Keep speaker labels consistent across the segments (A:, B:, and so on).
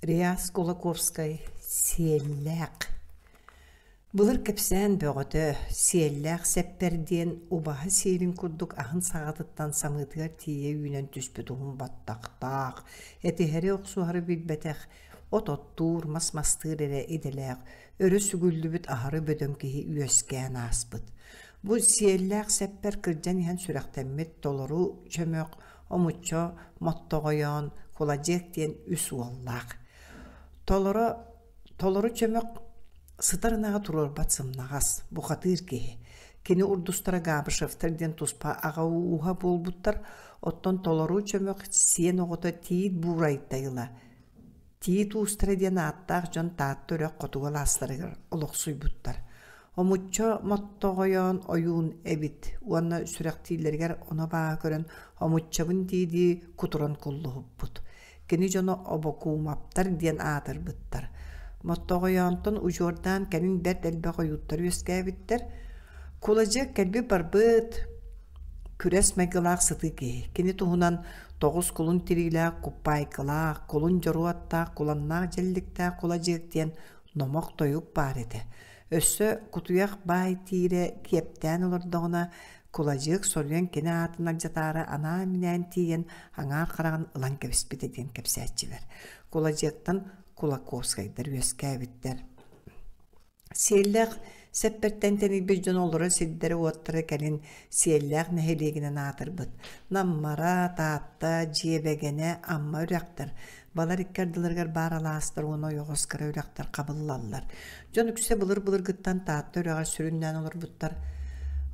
A: Реас Кулаковскай «Сиэллээх» Былыр кэпсээн бөҕөтө, сиэллээх сэппэр диэн убаһа сиэлин курдук аһын саҕатыттан самыытыгар тиийэ үүнэн түспүт уһун баттахтаах, этиһэри-охсуһары билбэтэх, от оттуур, мас мастыыр эрэ идэлээх, өрө сүгүллүбүт аһары бөдөҥ киһи үөскээн ааспыт. Бу сиэллээх сэппэр кырдьан иһэн сүрэхтэммит толору чөмөх Омуччо Моттоҕойоон Куладьыак диэн үс уоллаах. Толоро, толору чөмөх сытар ынаҕы туруорбат сымнаҕас, бухатыыр киһи. Кини урдустара Габышевтар диэн туспа аҕа ууһа буолбуттар, оттон толору чөмөх сиэн оҕото Тиит Буурайтайыла Тиит уустара диэн ааттаах дьон Таатта үрэх хотугу алаастарыгар олохсуйбуттар. Омуччо Моттоҕойоон ойуун эбит уонна сүрэхтииллэригэр ону абааһы көрөн омуччабын дии-дии кутуран куллуһуппут. Кини дьоно Обокуумаптар диэн аатырбыттар. Моттоҕойоонтон удьуордаан кэлин бэрт элбэх ойууттар үөскээбиттэр. Куладьыак кэлбит-барбыт, күрэс майгылаах сытыы киһи. Кини туһунан тоҕус кулун тириилээх куппаайкалаах, кулун дьоруоттаах, куланнаах дьэлликтээх куладьыак диэн номох-тойук баар этэ. Өссө кутуйах баай тиирэ киэптээн олордоҕуна, Куладьыак соруйан кини аатын алдьатаары анаан-минээн тиийэн аҥаар хараҕын ылан кэбиспитэ диэн кэпсээччилэр. Куладьыактан Кулаковскайдар үөскээбиттэр. Сиэллээх сэппэртэн тэнийбит дьон олорор сирдэрэ-уоттара кэлин Сиэллээх нэһилиэгинэн аатырбыт. Наммара, Таатта, Дьиэбэгэнэ, Амма үрэхтэр, балар икки ардыларыгар баар алаастар уонна ойоҕос кыра үрэхтэр хабыллаллар. Дьон үксэ былыр-былыргыттан Таатта үрэҕэр сүрүннээн олорбуттар.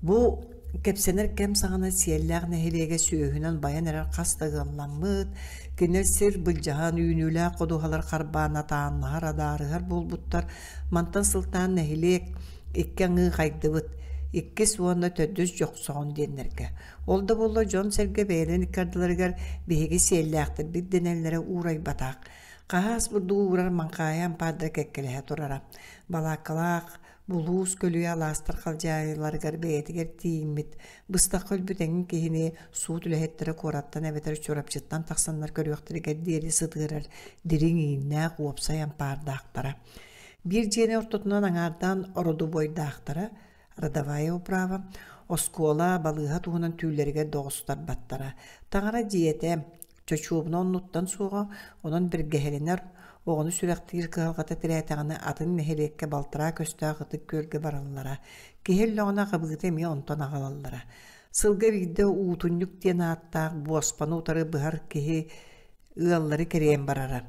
A: Бу кэпсэнэр кэм саҕана Сиэллээх нэһилиэгэ сүөһүнэн байан эрэр хас да ыалламмыт, кинилэр сир былдьаһан үүнүүлээх ходуһалар харбаан атааннаһар, адаарыһар буолбуттар. Мантан сылтаан нэһилиэк икки аҥыы хайдыбыт, иккис уонна төрдүс Дьохсоҕон диэннэргэ. Ол да буоллар дьон-сэргэ бэйэлэрин икки ардыларыгар биһиги сиэллээхтэрбит дэнэллэрэ уурайбатах. Хаһаас бурдугу уурар маҥхаайа ампаардара кэккэлэһэ турара. Балааккалаах булуус көлүйэ алаастар халдьаайыларыгар бэйэтигэр тиийиммит, быстахха өлбүт эҥин киһини суут үлэһиттэрэ куораттан эбэтэр Чурапчыттан тахсаннар көрүөхтэригэр диэри сытыарар дириҥ ииннээх уопсай ампаардаахтара. Биир дьиэни ортотунан аҥаардаан ородубуойдаахтара, родовая управа, оскуола, балыыһа туһунан түүллэригэр да оҕустарбаттара. Таҥара дьиэтэ, чочуобуна оннуттан суоҕа, онон бэргэһэлэнэр, оҕону сүрэхтиир кыһалҕата тирээтэҕинэ атын нэһилиэккэ балтараа көстөөх Ытык Күөлгэ бараллара. Киһи өллөҕүнэ аҕабыыта эмиэ онтон аҕалаллара. Сылга биирдэ уутунньук диэн ааттаах буоспаны утары быһар киһи ыаллары кэрийэн барара.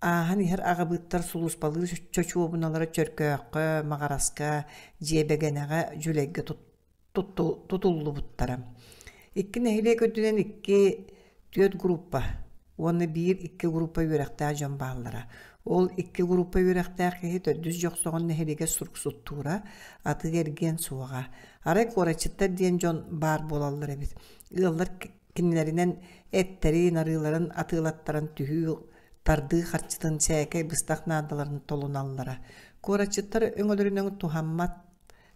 A: Ааһан иһэр аҕабыыттар сулууспалыыр чочуобуналара Чөркөөххө, Маҕараска, Дьиэбэгэнэҕэ, Дьүлэйгэ тутуллубуттара. Икки нэһилиэк үрдүнэн икки түөрт группа уонна биир икки группа үөрэхтээх дьон бааллара. Ол икки группа үөрэхтээх киһи төрдүс Дьохсоҕон нэһилиэгэ суруксуттуура, атыы-эргиэн суоҕа. Арай куораччыттар диэн дьон баар буолаллар эбит. Ыаллар кинилэринэн эттэрин, арыыларын атыылаттаран түһүү тардыы харчытын сээкэй быстах наадаларын толуналлара. Куораччыттар өҥөлөрүнэн туһаммат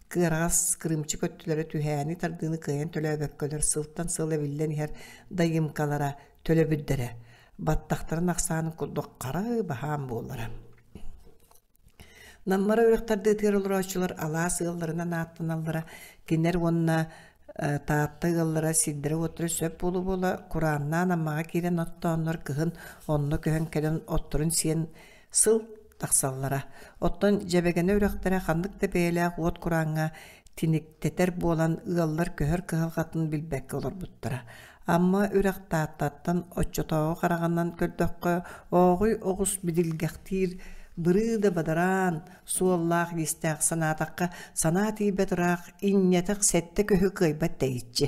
A: кыараҕас кырыымчык өттүлэрэ түһээни тардыыны кыайан төлөөбөккөлөр сылтан сыл эбиллэн иһэр дайымкалара төлөбүрдэрэ баттахтарын ахсаанын курдук хара баһаам буолара. Наммара үрэх тардыытыгар олорооччулар алаас ыалларынан ааттаналлара, кинилэр уонна Таатта ыаллара сирдэрэ-уоттара сөп буола-буола курааннаан Аммаҕа киирэн оттооннор кыһын онно көһөн кэлэн отторун сиэн сыл тахсаллара. Оттон Дьэбэгэнэ үрэхтэрэ ханнык да бэйэлээх уот курааҥҥа тиниктэтэр буолан ыаллар көһөр кыһалҕатын билбэккэ олорбуттара. Амма үрэх Тааттаттан оччотооҕу хараҕынан көрдөххө, ооҕуй оҕус бидилгэхтиир бырыы да бадараан суоллаах-иистээх санаатахха санаа тиийбэт ыраах инньэтэх сэттэ көһү кыайбат тэйиччи.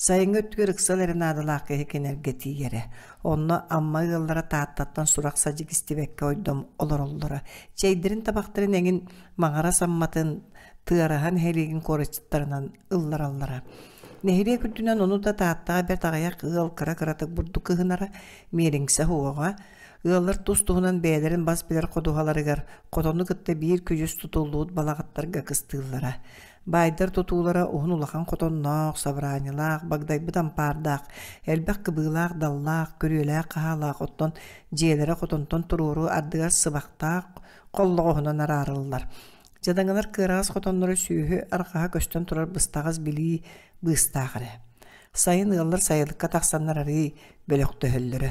A: Сайыҥҥы өттүгэр ыксал эрэ наадалаах киһи кинилэргэ тиийэрэ. Онно Амма ыаллара Тааттаттан сурах-садьык истибэккэ ойдом олороллоро. Чэйдэрин табахтарын эҥин Маҥырас Амматын, Тыараһа нэһилиэгин куораччыттарынан ыллараллара. Нэһилиэк үрдүнэн ону да Тааттаҕа бэрт аҕыйах ыал кыра-кыратык бурдук ыһынара, миэлиҥсэ уоҕа. Ыаллар тус-туһунан бэйэлэрин бас билэр ходуһаларыгар хотону кытта биир күдьүс тутуллубут балаҕаттарга кыстыыллара. Баайдар тутуулара уһун улахан хотонноох, собраниелаах, багдайбыт ампаардаах, элбэх кыбыылаах даллаах, күрүөлээх-хаһаалаах, оттон дьиэлэрэ хотонтон туруору ардыгар сыбахтаах холлоҕоһунан араарыллар. Дьадаҥылар кыараҕас хотонноро сүөһү арҕаһа көстөн турар быстаҕас билии быыстаах эрэ. Сайын ыаллар сайылыкка тахсаннар арыый бөлөхтөһөллөрө.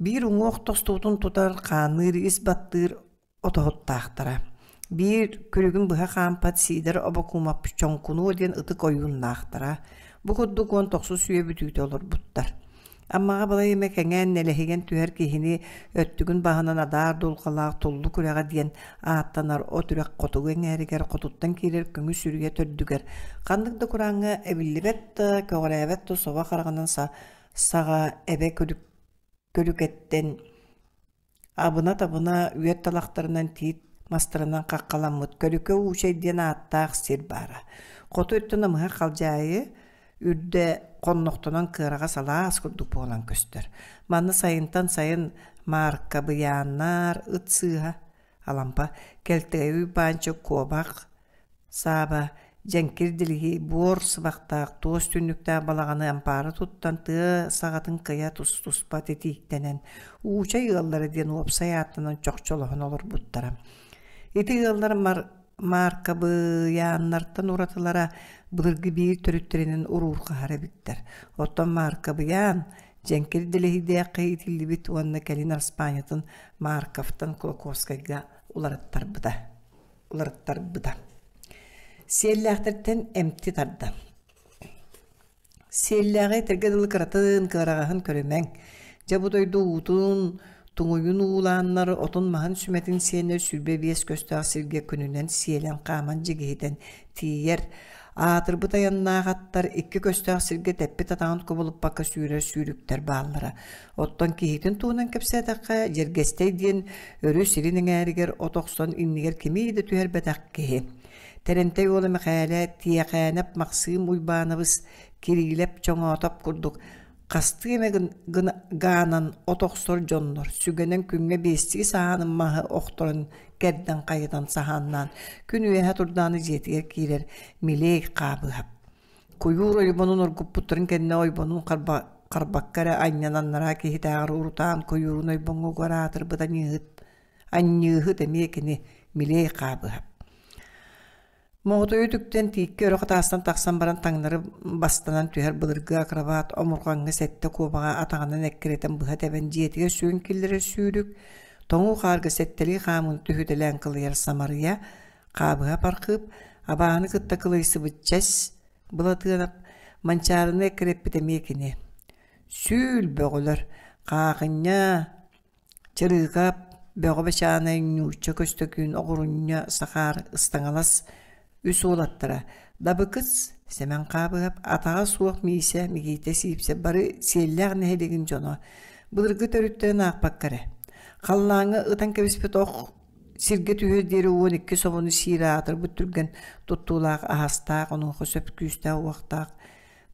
A: Биир уҥуох тостуутун тутар, хаанныыр, ис баттыыр отоһуттаахтара. Биир күлүгүн быһа хаампат Сиидэр Обокуумап Чоҥкунуо диэн ытык ойууннаахтара. Бу курдук 19 үйэ бүтүүтэ олорбуттар. Аммаҕа балай эмэ кэҥээн нэлэһигэн түһэр киһини өттүгүн баһынан адаар дулҕалаах Туллук үрэҕэ диэн ааттанар от үрэх хотугу эҥээригэр хотуттан киирэр көҥүс үрүйэ төрдүгэр ханнык да курааҥҥа эбиллибэт да, көҕүрээбэт да собо хараҕынан саҕа эбэ көрүкэттэн Абына-табына үөт талахтарынан тиит мастарынан хаххаламмыт Көлүкэ Уучай диэн ааттаах сир баара. Хоту өттө намыһах халдьаайы үрдэ хоннохтонон кыараҕас алаас курдук буолан көстөр. Манна сайынтан сайын мааркабыйааннар, ыт сыыһа, Алампа, Кэлтэгэй Уйбаанчык, куобах, Сааба дьэҥкир дэлиһи буор сыбахтаах туос түннүктээх балаҕаны ампаары туттан тыа саҕатын кыйа тус-туспа титииктэнэн Уучай ыаллара диэн уопсай ааттанан чохчолоһон олорбуттара. Ити ыаллар Мааркабыйааннартан уратылара былыргы биир төрүттэринэн уруурҕаһар эбиттэр. Оттон Мааркабыйаан дьэҥкир дэлэһийдээххэ иитиллибит уонна кэлин араспаанньатын Марковтан Кулаковскайга уларыттарбыта. уларыттарбыта. Сиэллээхтэртэн эмти тарда. Сиэллээҕи этэргэ дылы кыратын, кыараҕаһын көрүмэҥ. Дьэ бу дойду уутун, туҥуйун уулааннар, отун-маһын сүмэтин сиэннэр 25 көстөөх сиргэ күнүнэн сиэлэн хааман дьигиһитэн тиийэр. Аатырбыт айаннаах аттар икки көстөөх сиргэ тэппит атаҕын кубулуппакка сүүрэр сүүрүктэр бааллара. Оттон киһитин туһунан кэпсээтэххэ, Дьэргэстэй диэн өрүс илин эҥээригэр от охсон иннигэр кими да түһэрбэтэх киһи. Тэрэнтэй уола Мэхээлэ, Тиэхээнэп Махсыым Уйбаанабыс, Кириилэп Чоҥоотоп курдук хастыы эмэ гаанан от охсор дьоннор сүгэнэн күҥҥэ биэстии саһаанын маһы охторон кэрдэн хайытан саһааннаан күн үөһэ турдааны дьиэтигэр киирэр Милей Хаабыһап. Куйуур ойбонун оргуппуттарын кэннэ ойбонун харбакка эрэ анньан аннараа киһитээҕэр урутаан куйуурун ойбоҥҥо угар аатырбыт аньыыһыт анньыыһыт эмиэ кини Милей Хаабыһап. Моҕотойу үтүктэн тииккэ өрө хатаастан тахсан баран таҥнары бастанан түһэр былыргы акробат омурҕаҥҥа сэттэ куобаҕа атаҕынан эккирэтэн быһа тэбэн дьиэтигэр сүгүн киллэрэр сүүрүк, тоҥуу хаарга сэттэлии хаамыыны түһүтэлээн кылыйар Самарыйа, Хаабыһап Архыып, абааһыны кытта кылыйсыбыт чэс Былатыанап, Манчаарыны эккирэппит эмиэ кини. Сүүл бөҕөлөр, Хаахынньа, Чырыыкап, Бөҕө Бачаанай, Ньуучча Көстөкүүн, Оҕурунньа, Сахаар, Ыстаҥалас үс уолаттара, Дабыкыс, Сэмэн Хаабыһап, Атаҕа суох Миисэ, Микиитэ Сиипсэп бары Сиэллээх нэһилиэгин дьоно. Былыргы төрүттэрин аахпакка эрэ. Халлааҥҥа ытан кэбиспит ох Сиргэ түһүөр диэри 12 собону сиир аатырбыт түргэн туттуулаах аһастаах, онуоха сөп күүстээх-уохтаах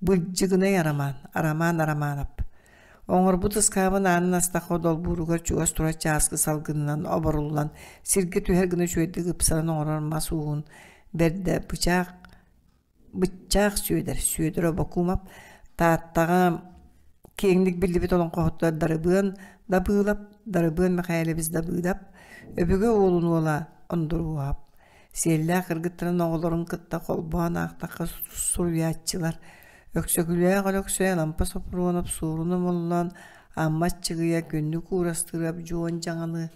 A: Быдьыгынай Арамаан, Арамаан Арамаанап. Оҥорбут ыскаабын аанын астахха долбууругар чугас турар чааскы салгынынан оборуллан, сиргэ түһэр гына үчүгэйдик ыпсаран оҥорор мас ууһун бэрдэ бычаах Быччаах Сүөдэр, Сүөдэр Обокуумап, Тааттаҕа киэҥник биллибит олоҥхоһуттар Дарыбыан Дабыылап, Дарыбыан Мэхээлэбис Дабыыдап, Өбүгэ уолун уола Ондуруоһап, Сиэллээх кыргыттарын оҕолорун кытта холбоон аахтахха суруйааччылар Өксөкүлээх Өлөксөй, Алампа Соппуруонап, Суорун Омоллоон, Амма Аччыгыйа, Күннүк Уурастыырап, Дьуон Дьаҥаны,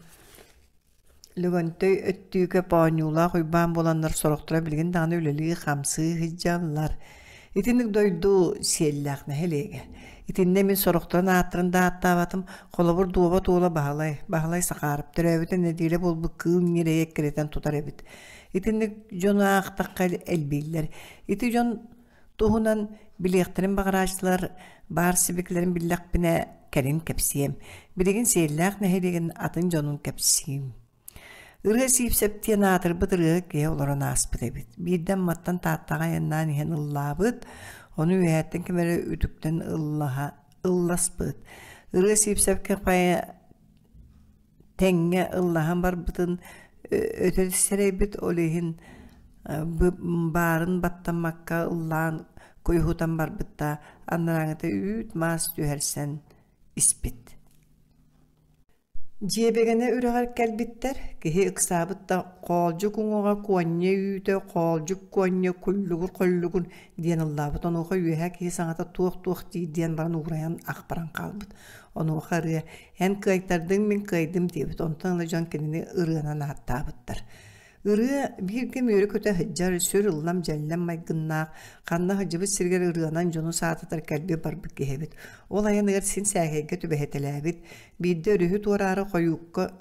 A: Лөгөнтөй өттүүкэп оонньуулаах Уйбаан буоланнар сорохторо билигин даҕаны үлэлии-хамсыы сылдьаллар. Итинник дойду сиэллээх нэһилиэгэ. Итиннэ мин сорохторун ааттарын да ааттаабатым. Холобур, Дуоба Туола Баһылай, Баһылай Сахаарап төрөөбүтэ нэдиэлэ буолбут кыыл ньирэйи эккирэтэн тутар эбит. Итинник дьону аахтахха элбииллэр. Ити дьон туһунан билиэхтэрин баҕарааччылар баар сибикилэрин биллэхпинэ кэлин кэпсиэм. Билигин Сиэллээх нэһилиэгин атын дьонун кэпсиим. Ырыа Сиипсэп диэн аатырбыт ырыаһыт киһи олорон ааспыт эбит. Биирдэ Амматтан Тааттаҕа айаннаан иһэн ыллаабыт, ону үөһээттэн ким эрэ үтүктэн ыллаһа ылласпыт. Ырыа Сиипсэпкэ тэҥҥэ ыллаһан барбытын өтө сэрэйбит, ол иһин Баарын баттаммакка ыллаан куйуһутан барбыт да, анарааҥыта үүт-маас түһэрсэн испит. Дьиэбэгэнэ үрэҕэр кэлбиттэр, киһи ыксаабыт да «Хоолдьук уҥуоҕа куонньа үүтэ, хоолдьук куонньа куллугур-холлугур» диэн ыллаабыт. Онуоха үөһэ киһи саҥата туох-туох диир диэн баран уурайан ах баран хаалбыт. Онуоха ырыа «Эн кыайтардыҥ, мин кыайдым» диэбит. Онтон ыла дьон кинини ырыанан ааттаабыттар. Ырыа бииргэ үөрэ-көтө сылдьар, сүр ыллам-дьэллэм майгыннаах, ханна сылдьыбыт сиригэр ырыанан дьону саататар кэлбит-барбыт киһи эбит. Ол айаныгар син сээкэйгэ түбэһитэлээбит, биирдэ өрүһү туораары хойуукка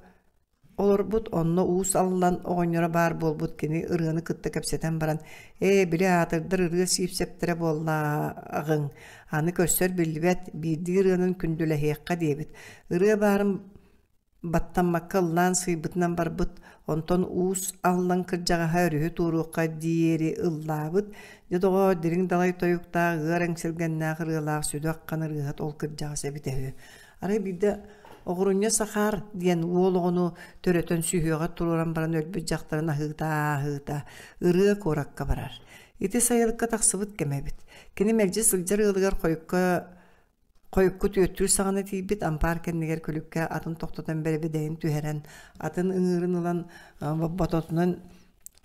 A: олорбут, онно Уус Аллан оҕонньоро баар буолбут кини ырыаны кытта кэпсэтэн баран, «Ээ, били аатырдар ырыа сиипсэптэрэ буоллааҕыҥ, аны көрсөр биллибэт, биирдии ырыанан күндүлэһиэххэ» диэбит. Ырыа баарын Баттаммакка ыллаан сыыйбытынан барбыт, онтон Уус Аллан кырдьаҕаһа өрүһү туоруохха диэри ыллаабыт, дьэ доҕоор, дириҥ далай тойуктаах, ыар эҥсилгэннээх ырыалаах сүдү аххан ырыаһыт ол кырдьаҕас эбитэ үһү. Арай биирдэ Оҕурунньа Сахаар диэн уол оҕону төрөтөн сүһүөҕэр туруоран баран өлбүт дьахтарын аһыыта-ааһыыта ырыа куоракка барар. Ити сайылыкка тахсыбыт кэмэ эбит. Кини мэлдьи сылдьар ыалыгар хойукка Хойукку түөртүүр саҕана тиийбит ампаар кэннигэр күлүккэ атын тохтотон бэрэбидэйин түһэрэн, атын ыҥыырын ылан бототунан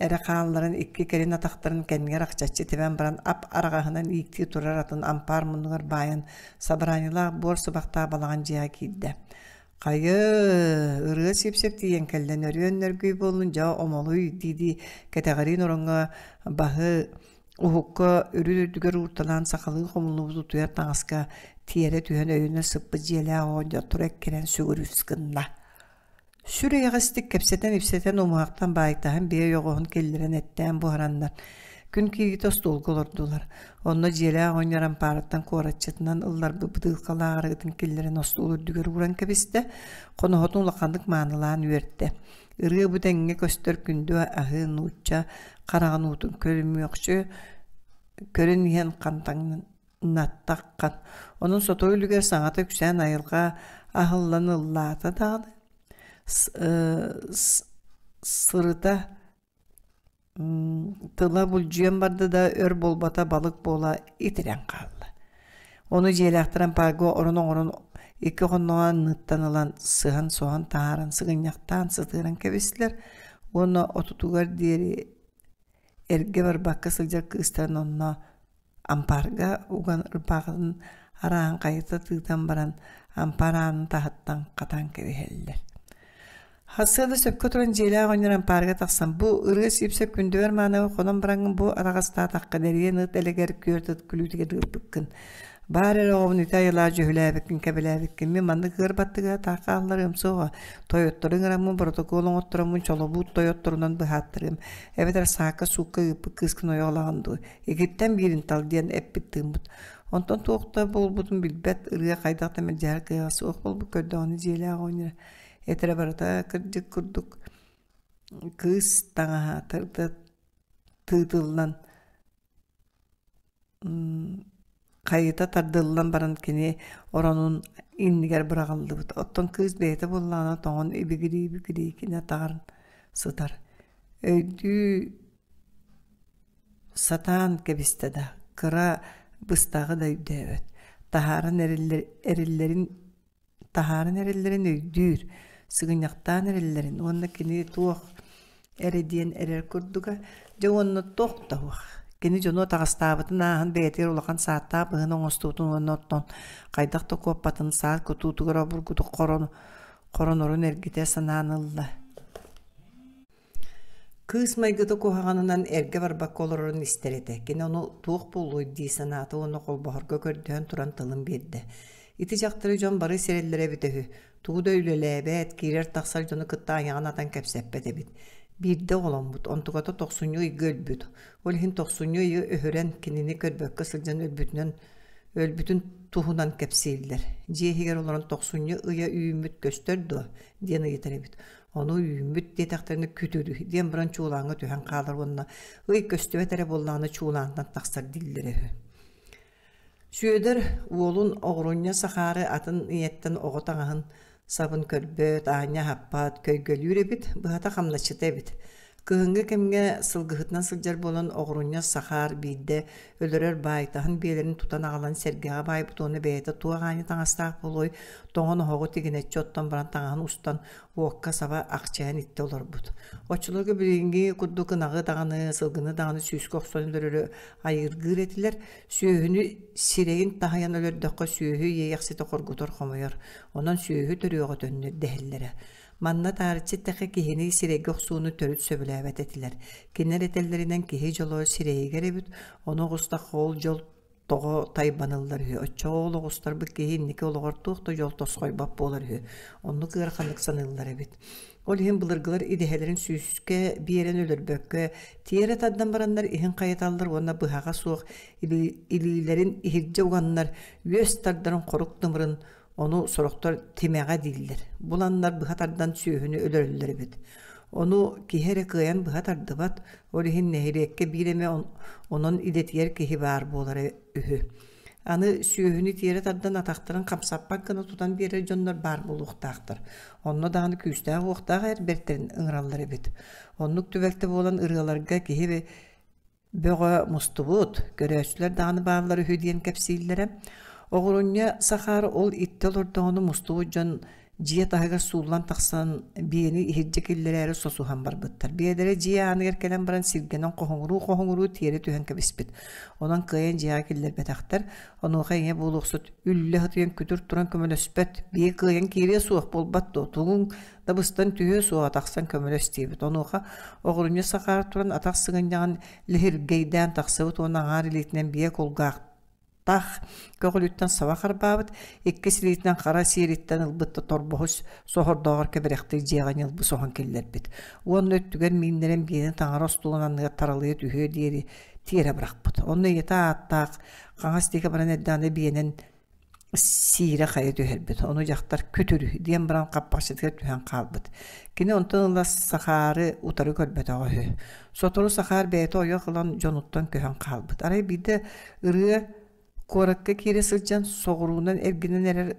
A: эрэ хаалларан икки кэлин атахтарын кэннигэр ахчаччы тэбэн баран ап-араҕаһынан ииктии турар атын ампаар муннугар баайан сабараанньалаах буор сыбахтаах балаҕан дьиэҕэ киирдэ. Хайы, ырыа сип-сип тиийэн кэллэ, нөрүөн нөргүй буоллун, дьэ омолуй дии-дии кэтэҕэриин ороҥҥо баһы Уһукка үрүт үрдүгэр уурталаан сахалыы хомуллубут утуйар таҥаска тиэрэ түһэн өйөнө сыппыт дьиэлээх оҕонньор тура эккирэн сүгүрүс гынна. Сүр эйэҕэстик кэпсэтэн-ипсэтэн умуһахтан баайтаһан биэ ойоҕоһун киллэрэн эттээн буһараннар, күн киириитэ остуолга олордулар. Онно дьиэлээх оҕонньор ампаарыттан куораччытынан ылларбыт бытыылкалаах арыгытын киллэрэн остуол үрдүгэр ууран кэбистэ, хоноһотун улаханнык маанылаан үөртэ. Ырыа бу тэҥҥэ көстөр күндү аһыы нуучча хараҕын уутун көрүмүөхчү көрөн иһэн хантаҥнаттаххан. Онон сотору үлүгэр саҥата үксээн айылҕа аһыллан ыллаата даҕаны сырыта Тыла булдьуйан барда да, өр буолбата балык буола итирэн хаалла. Ону дьиэлээхтэр ампаарга орон оҥорон икки хонноҕо анныттан ылан сыһан-соһон таһааран сыгынньахтаан сытыаран кэбистилэр уонна отутугар диэри эргэ барбакка сылдьар кыыстарын онно Ампаарга уган ырбаахытын арааһын хайыта тыытан баран ампаар аанын таһыттан хатаан кэбиһэллэр. Сарсыарда сөпкө туран дьиэлээх оҕонньор ампаарга тахсан бу ырыа сиипсэ күндүбэр мааныга хонон бараҥҥын бу араҕастаатахха эриэн ыт элэгэр күөрт ыт күлүүтүгэр ыыппыккын. Баар эрэ оҕобун ити айылаах дьүһүлээбиккин кэбилээбиккин мин маннык ыар баттыга таах хаалларыам суоҕа. Тойоттору ыҥыраммын боротокуол оҥоттороммун чолобуут тойотторунан быһааттарыам. Эбэтэр саакка-суукка ыыппыт кыыскын ойох ылаҕын дуу. Икиттэн биирин тал диэн эппит тыыммыт. Онтон туох да буолбутун билбэт, ырыа хайдах да мэлдьэһэр кыаҕа суох буолбут көрдөҕүнэ дьиэлээх оҕонньоро этэрэ барыта кырдьык курдук кыыс таҥаһа тыытыллан хайыта тардыллан баран кини оронун иннигэр быраҕыллыбыт. Оттон кыыс бэйэтэ буоллаҕына тоҥон ибигирии-ибигирии кини атаҕар сытар. Өйдүү Сатаан кэбистэ да, кыра быстаҕы да өйдөөбөт, таһааран эриллэрин таһааран эрэллэрин өйдүүр, сыгынньахтаан эрэллэрин уонна кини туох эрэ диэн эрэр курдуга, дьэ уонна туох да суох. Кини дьону атаҕастаабытын ааһан бэйэтигэр улахан сааттаах быһыыны оҥостубутун уонна оттон хайдах да куоппатын саат кутуутугар обургутук хоронорун эргитэ санаан ылла. Кыыс майгыта куһаҕанынан эргэ барбакка олорорун истэр этэ. Кини ону туох буолуой дии санаата уонна холбоһорго көрдөһөн туран тылын биэрдэ. Ити дьахтары дьон бары сирэллэрэ эбитэ үһү. Тугу да үлэлээбэт, киирэр-тахсар дьону кытта айаҕын атан кэпсэппэт эбит. Биирдэ оҕоломмут, онтуката тохсунньу ыйга өлбүт. Ол иһин тохсунньу ыйы өһөрөн, кинини көрбөккө сылдьан өлбүтүнэн өлбүтүн туһунан кэпсииллэр. Дьиэ иһигэр олорон тохсунньу ыйа үүммүт көстөр дуо диэн ыйытар эбит. Ону үүммүт диэтэхтэринэ күтүрү диэн баран чуулааҥҥа түһэн хаалар уонна ый көстүбэт эрэ буоллаҕына чуулаантан тахсар дииллэрэ үһү. Сүөдэр уолун оҕурунньа сахаары атын ийэттэн оҕо таҥаһын сабын көрбөт, аанньа аһаппат, көйгөлүүр эбит, быһата хамначчыта эбит. Кыһыҥҥы кэмҥэ сылгыһытынан сылдьар буолан оҕурунньас Сахаар биирдэ өлөрөр баайтаһын биэлэрин тутан аҕалан сэргэҕэ баайбыт уонна бэйэтэ туох аанньа таҥастаах буолуой, тоҥон оһоҕу тигинэччи оттон баран таҥаһын устан уокка саба ахчайан иттэ олорбут. Оччолорго билиҥҥи курдук ынаҕы даҕаны, сылгыны даҕаны сүүскэ охсон өлөрөрү айыыргыыр этилэр. Сүөһүнү сирэйин таһыйан өлөрдөххө сүөһү иэйэхситэ хоргутар-хомойор, онон сүөһү төрүөҕэ төннөр дэһэллэрэ. Манна таарыччы эттэххэ киһини сирэйгэ охсууну төрүт сөбүлээбэт этилэр. Кинилэр этэллэринэн киһи дьоло сирэйигэр эбит, ону оҕустахха ол дьол тоҕо тайбаныллар үһү. Оччоҕо ол оҕустарбыт киһи инники олоҕор туох да дьол тосхойбот буолар үһү. Оннук ыараханнык саныыллар эбит. Ол иһин былыргылар идэһэлэрин сүүскэ биэрэн өлөрбөккө, тиэрэ тардан бараннар иһин хайыталлар уонна быһаҕа суох илиилэрин иһирдьэ уганнар үөс тардарын хорук тымырын Ону сорохтор тимэҕэ дииллэр. Буланнар быһа тардан сүөһүнү өлөрөллөр эбит. Ону киһи эрэ кыайан быһа тардыбат, ол иһин нэһилиэккэ биир эмэ онон идэтийэр киһи баар буолара үһү. Аны сүөһүнү тиэрэ тардан атахтарын хамсаппат гына тутан биэрэр дьоннор баар буолуохтаахтар. Онно даҕаны күүстээх-уохтаах эр бэртэрин ыҥыраллар эбит. Оннук түбэлтэ буолан ырыаларга киһи бөҕө мустубут, көрөөччүлэр даҕаны бааллар үһү диэн кэпсииллэрэ. Оҕурунньа Сахаар ол иттэ олордоҕуна мустубут дьон дьиэ таһыгар сууллан тахсан биэни иһирдьэ киллэрээри сосуһан барбыттар. Биэлэрэ дьиэ ааныгар кэлэн баран сиргэнэн хоһуҥуруу-хоһуҥуруу тиэрэ түһэн кэбиспит. Онон кыайан дьиэҕэ киллэрбэтэхтэр. Онуоха ийэ буолуохсут үллэ сытыйан күтүр туран көмөлөспөт, биэ кыайан киириэ суох буолбат дуо, тугуҥ да быстан түһүө суоҕа тахсан көмөлөс диэбит. Онуоха оҕурунньу сахаар туран атах сыгынньаҕын лиһиргэйдээн тахсыбыт уонна аҥаар илиитинэн биэ кулгаахтаах көҕүлүттэн саба харбаабыт, иккис илиитинэн хара сиэриттэн ылбыт да торбоһу соһордооҕор кэбирэхтик дьиэҕэ ньылбы соһон киллэрбит. Уонна өттүгэр мииннэрэн биэни таҥара остуолун анныгар таралыйа түһүө диэри тиэрэ бырахпыт. Онно ийэтэ ааттаах хаҥас диэки баран эрдэҕинэ биэнэн сиирэ хайа түһэрбит, ону дьахтар күтүр диэн баран хаппахчытыгар түһэн хаалбыт. Кини онтон ыла Сахаары утары көрбөтөҕө үһү. Сотору Сахаар бэйэтэ ойох ылан дьонуттан көһөн хаалбыт. Арай биирдэ ырыа куоракка киирэ сылдьан соҕуруунан эргинэн эрэр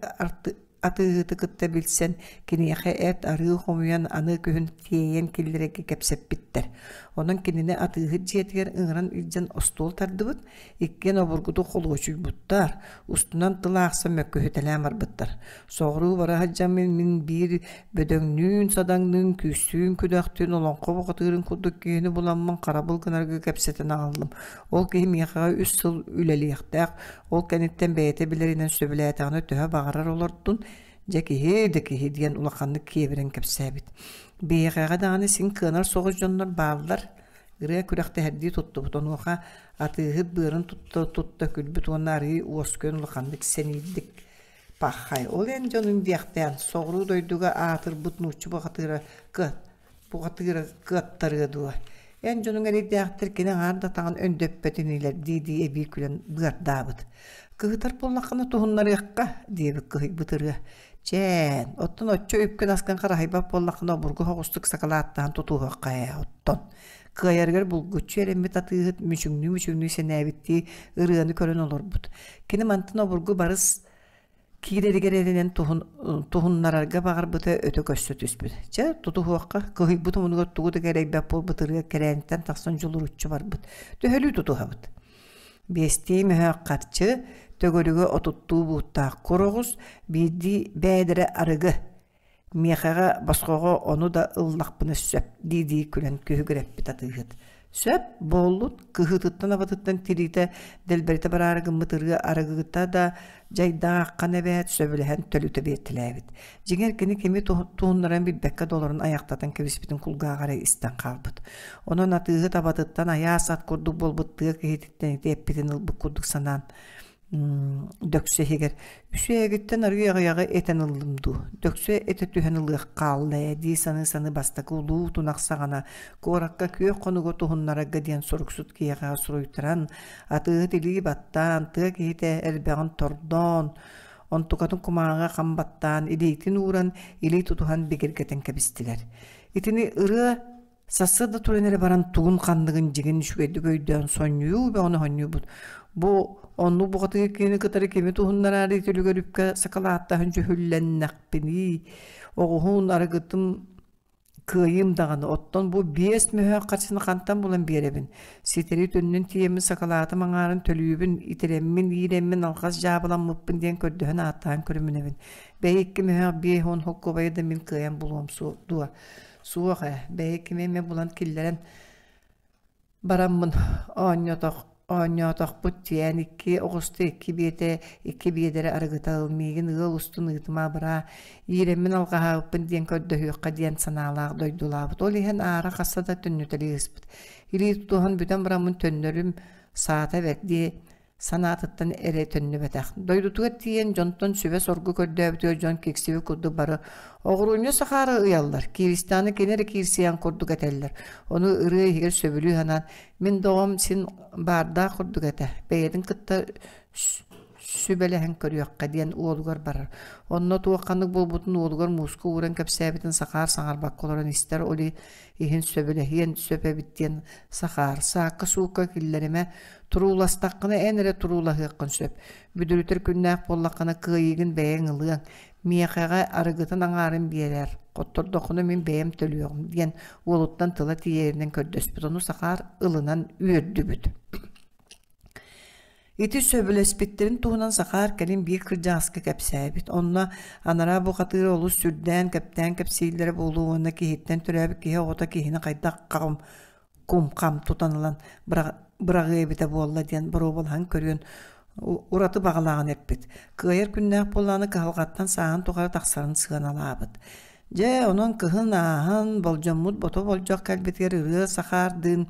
A: атыыһыты кытта билсэн, киниэхэ эт, арыы хомуйан аны күһүн тиэйэн киллэрэргэ кэпсэппиттэр. Онон кинини атыыһыт дьиэтигэр ыҥыран илдьэн остуол тардыбыт, Иккиэн обургутук холуочуйбуттар, устунан тыл аахсан мөккүһүтэлээн барбыттар. Соҕуруу бара сылдьаммын мин биир бөдөҥнүүн-садаҥныын, күүстүүн-күдэхтүүн олоҥхо бухатыырын курдук киһини буламмын харабыл гынарга кэпсэтэн аҕаллым. Ол киһи миэхэҕэ үс сыл үлэлиэхтээх, ол кэнниттэн бэйэтэ билэринэн сөбүлээтэҕинэ төһө баҕарар олордун, дьэ киһи да киһи диэн улаханнык киэбирэн кэпсээбит. Биһиэхэҕэ даҕаны син кыанар соҕус дьоннор бааллар, Ырыа күрэхтэһэрдии туттубут, онуоха атыыһыт быарын тутта-тутта күлбүт уонна арыый уоскуйан улаханнык сэниирдик «Пахай, ол эн дьонуҥ диэхтээн, соҕуруу дойдуга аатырбыт нуучча бухатыыра бухатыыра кыаттарыа дуо? Эн дьонуҥ эрэйдээхтэр кини аҥаар да атаҕын өндөппөт инилэр» дии-дии эбии күлэн быардаабыт. «Кыһытар буоллаххына туһуннарыахха» диэбит кыһыйбыт ырыа. Чээн, оттон оччо үпкүн-аскын хараһыйбат буоллаххына обургу соҕустук сакалааттаан тутуһуохха ээ, оттон. Кыайарыгар булгуччу эрэммит атыыһыт мүчүҥнүү-мүчүҥнүү сэнээбиттии ырыаны көрөн олорбут. Кини мантан обургу барыс киирэригэр эрэнэн туһуннарарга баҕарбыта өтө көстө түспүт. Чэ, тутуһуохха, кыһыйбыт омунугар тугу да кэрэйбэт буолбут ырыа кэрээнтэн тахсан дьулуруччу барбыт. Төһөлүү тутуһабыт? Биэстии мөһөөх харчы, төгүрүгү отуттуу бууттаах кур оҕус, биирдии бээдэрэ арыгы. Миэхэҕэ босхоҕо ону да ыллахпына сөп дии-дии күлэн күһүгүрэппит атыыһыт. Сөп, буоллун, кыһыытыттан-абатыттан тириитэ дэлбэритэ бараары гыммыт ырыа арыгыта да дьайдааххан эбээт сөбүлэһэн төлүтэ биэртэлээбит. Дьиҥэр кини кими туһуннаран билбэккэ да олорон айахтатан кэбиспитин кулгааҕа эрэ истэн хаалбыт. Онон атыыһыт абатыттан айаас ат курдук буолбут тыа киһититтэн ити эппитин ылбыт курдук санаан дөксө иһигэр үсүһэгиттэн арыый аҕыйаҕы этэн ыллым дуу, дөксө этэ түһэн ылыах хаалла ээ дии саныы-саныы бастакы улуу тунах саҕана куоракка күөх хонугу туһуннарарга диэн суруксут киһиэхэ суруйтаран атыыһыт илии баттаан, тыа киһитэ элбэҕин тордоон, онтукатын кумааҕыга хам баттаан, илиитин ууран, илии тутуһан бигэргэтэн кэбистилэр. Итини ырыа сарсыарда туран эрэ баран тугун-ханныгын дьиҥин үчүгэйдик өйдөөн сонньуйуу бөҕөнү сонньуйбут. Бу оннук бухатыыр киһини кытары кими туһуннараары итилигэр үпкэ сакалааттаһан дьүһүллэннэхпиний, оҕуһун арыгытын
B: Кыайыым даҕаны, оттон бу 5 мөһөөх харчыны хантан булан биэрэбин? Ситэри төннөн тиийэммин сакалаатым аҥаарын төлүүбүн, итирэммин, иирэммин алҕас дьаабыламмыппын диэн көрдөһөн ааттаан көрүмүнэбин. Бэйэ 2 мөһөөх 50 холкуобайы да мин кыайан булуом дуо? Суох ээ, бэйэ кими эмэ булан киллэрэн Бараммын оонньоотохпут тиээн икки оҕуста икки биэтэ икки биэдэрэ арыгыта ыл миигин ыал устун ыытыма абыраа иирэммин алҕаһаабыппын диэн көрдөһүөххэ диэн санаалаах дойдулаабыт ол иһэн аара хаста да төннүтэлии ыспыт илии тутуһан бүтэн бараммын төннөрүм саата бэрт дии санаатыттан эрэ төннүбэтэх. Дойдутугар тиийэн дьонтон сүбэ-соргу көрдөөбүтүгэр дьон киксибит курдук бары оҕуруунньу сахаары ыйаллар, Киристааны кини эрэ киирсиэн курдук этэллэр. Ону ырыа иһигэр сөбүлүү санаан, мин доҕом син баардаах курдук этэ, бэйэтин кытта сүбэлэһэн көрүөххэ диэн уолугар барар. Онно туох ханнык буолбутун уолугар мууска ууран кэпсээбитин Сахаар саҥарбакка олорон истэр, ол иһин сөбүлэһиэн сөп эбит диэн Сахаар саакка-суукка киллэримэ, турууластаххына эн эрэ туруулаһыаххын сөп, бүдүрүтэр күннээх буоллаххына кыайыыгын бэйэҥ ылыаҥ, миэхэҕэ арыгытын аҥаарын биэрээр, хоттордоххуна мин бэйэм төлүөҕүм диэн уолуттан тыла тиийэринэн көрдөспүт, ону Сахаар ылынан үөрдүбүт. Ити сөбүлэспиттэрин туһунан Сахаар кэлин биир кырдьаҕаска кэпсээбит. Онно анараа бухатыыр олус сүрдээн, кэптээн кэпсииллэрэ буолуо уонна киһиттэн төрөөбүт киһи оҕото киһини хайдах хаҕым кум-хам тутан ылан быраҕыа эбитэ буолла диэн боруобалаһан көрүөн ураты баҕалааҕын эппит. Кыайар күннээх буоллаҕына кыһалҕаттан сааһын тухары тахсарын сыаналаабыт. Дьэ, онон кыһын ааһан, болдьоммут бото болдьох кэлбитигэр ырыа Сахаардыын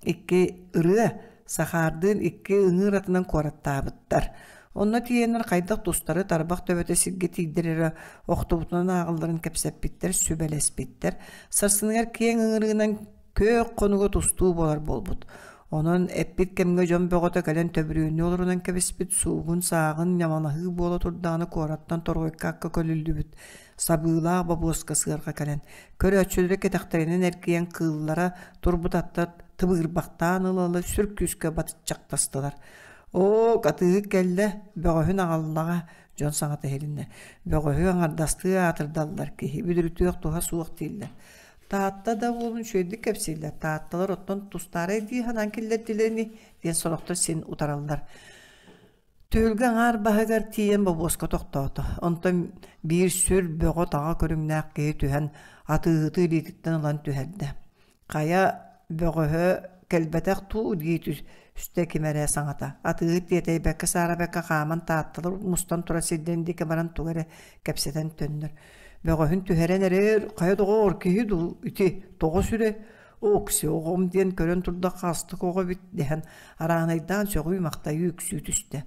B: икки ырыа Сахаардыын икки ыҥыыр атынан куораттаабыттар. Онно тиийэннэр хайдах тустары тарбах төбөтө сиргэ тиийдэр эрэ охтубутунан ааҕылларын кэпсэппиттэр, сүбэлэспиттэр. Сарсыныгар киэҥ ыҥырыынан күөх хонуга тустуу буолар буолбут. Онон эппит кэмҥэ дьон бөҕөтө кэлэн төбүрүөннүү олорунан кэбиспит, суугун-сааҕын ньамалаһыы буола турдаҕына куораттан торуойка акка көлүллүбүт сабыылаах бобуоска сыарҕа кэлэн, көрөөччүлэри кэтэхтэринэн эргийэн кыыллара турбут аттар тыбыырбахтаан ыла-ыла сүр күүскэ батыччахтастылар. Оо, атыыһыт кэллэ, бөҕөһүн аҕаллаҕа, дьон саҥата иһилиннэ. Бөҕөһү аҥардастыы аатырдаллар, киһи бүдүрүтүөх туһа суох дииллэр. Таатта да уолун үчүгэйдик кэпсииллэр, таатталар оттон тустаарай дии санаан киллэрдилэр ини диэн сорохтор син утараллар. Түһүлгэ аҥаар баһыгар тиийэн бобуоска тохтоото. Онтон биир сүр бөҕө-таҕа көрүҥнээх киһи түһэн атыыһыты илиититтэн ылан түһэрдэ. Хайа бөҕөһө кэлбэтэх дуу дии түстэ ким эрэ саҥата. Атыыһыт тиэтэйбэккэ-саарабакка хааман таатталар мустан турар сирдэрин диэки баран тугу эрэ кэпсэтэн төннөр. Бөҕөһүн түһэрэн эрэр, хайа доҕоор, киһи дуу, ити тоҕо сүрэ Окси оҕом диэн көрөн турдахха астык оҕо эбит дэһэн араанайдаан сөҕүү-махтайыы үксүү түстэ.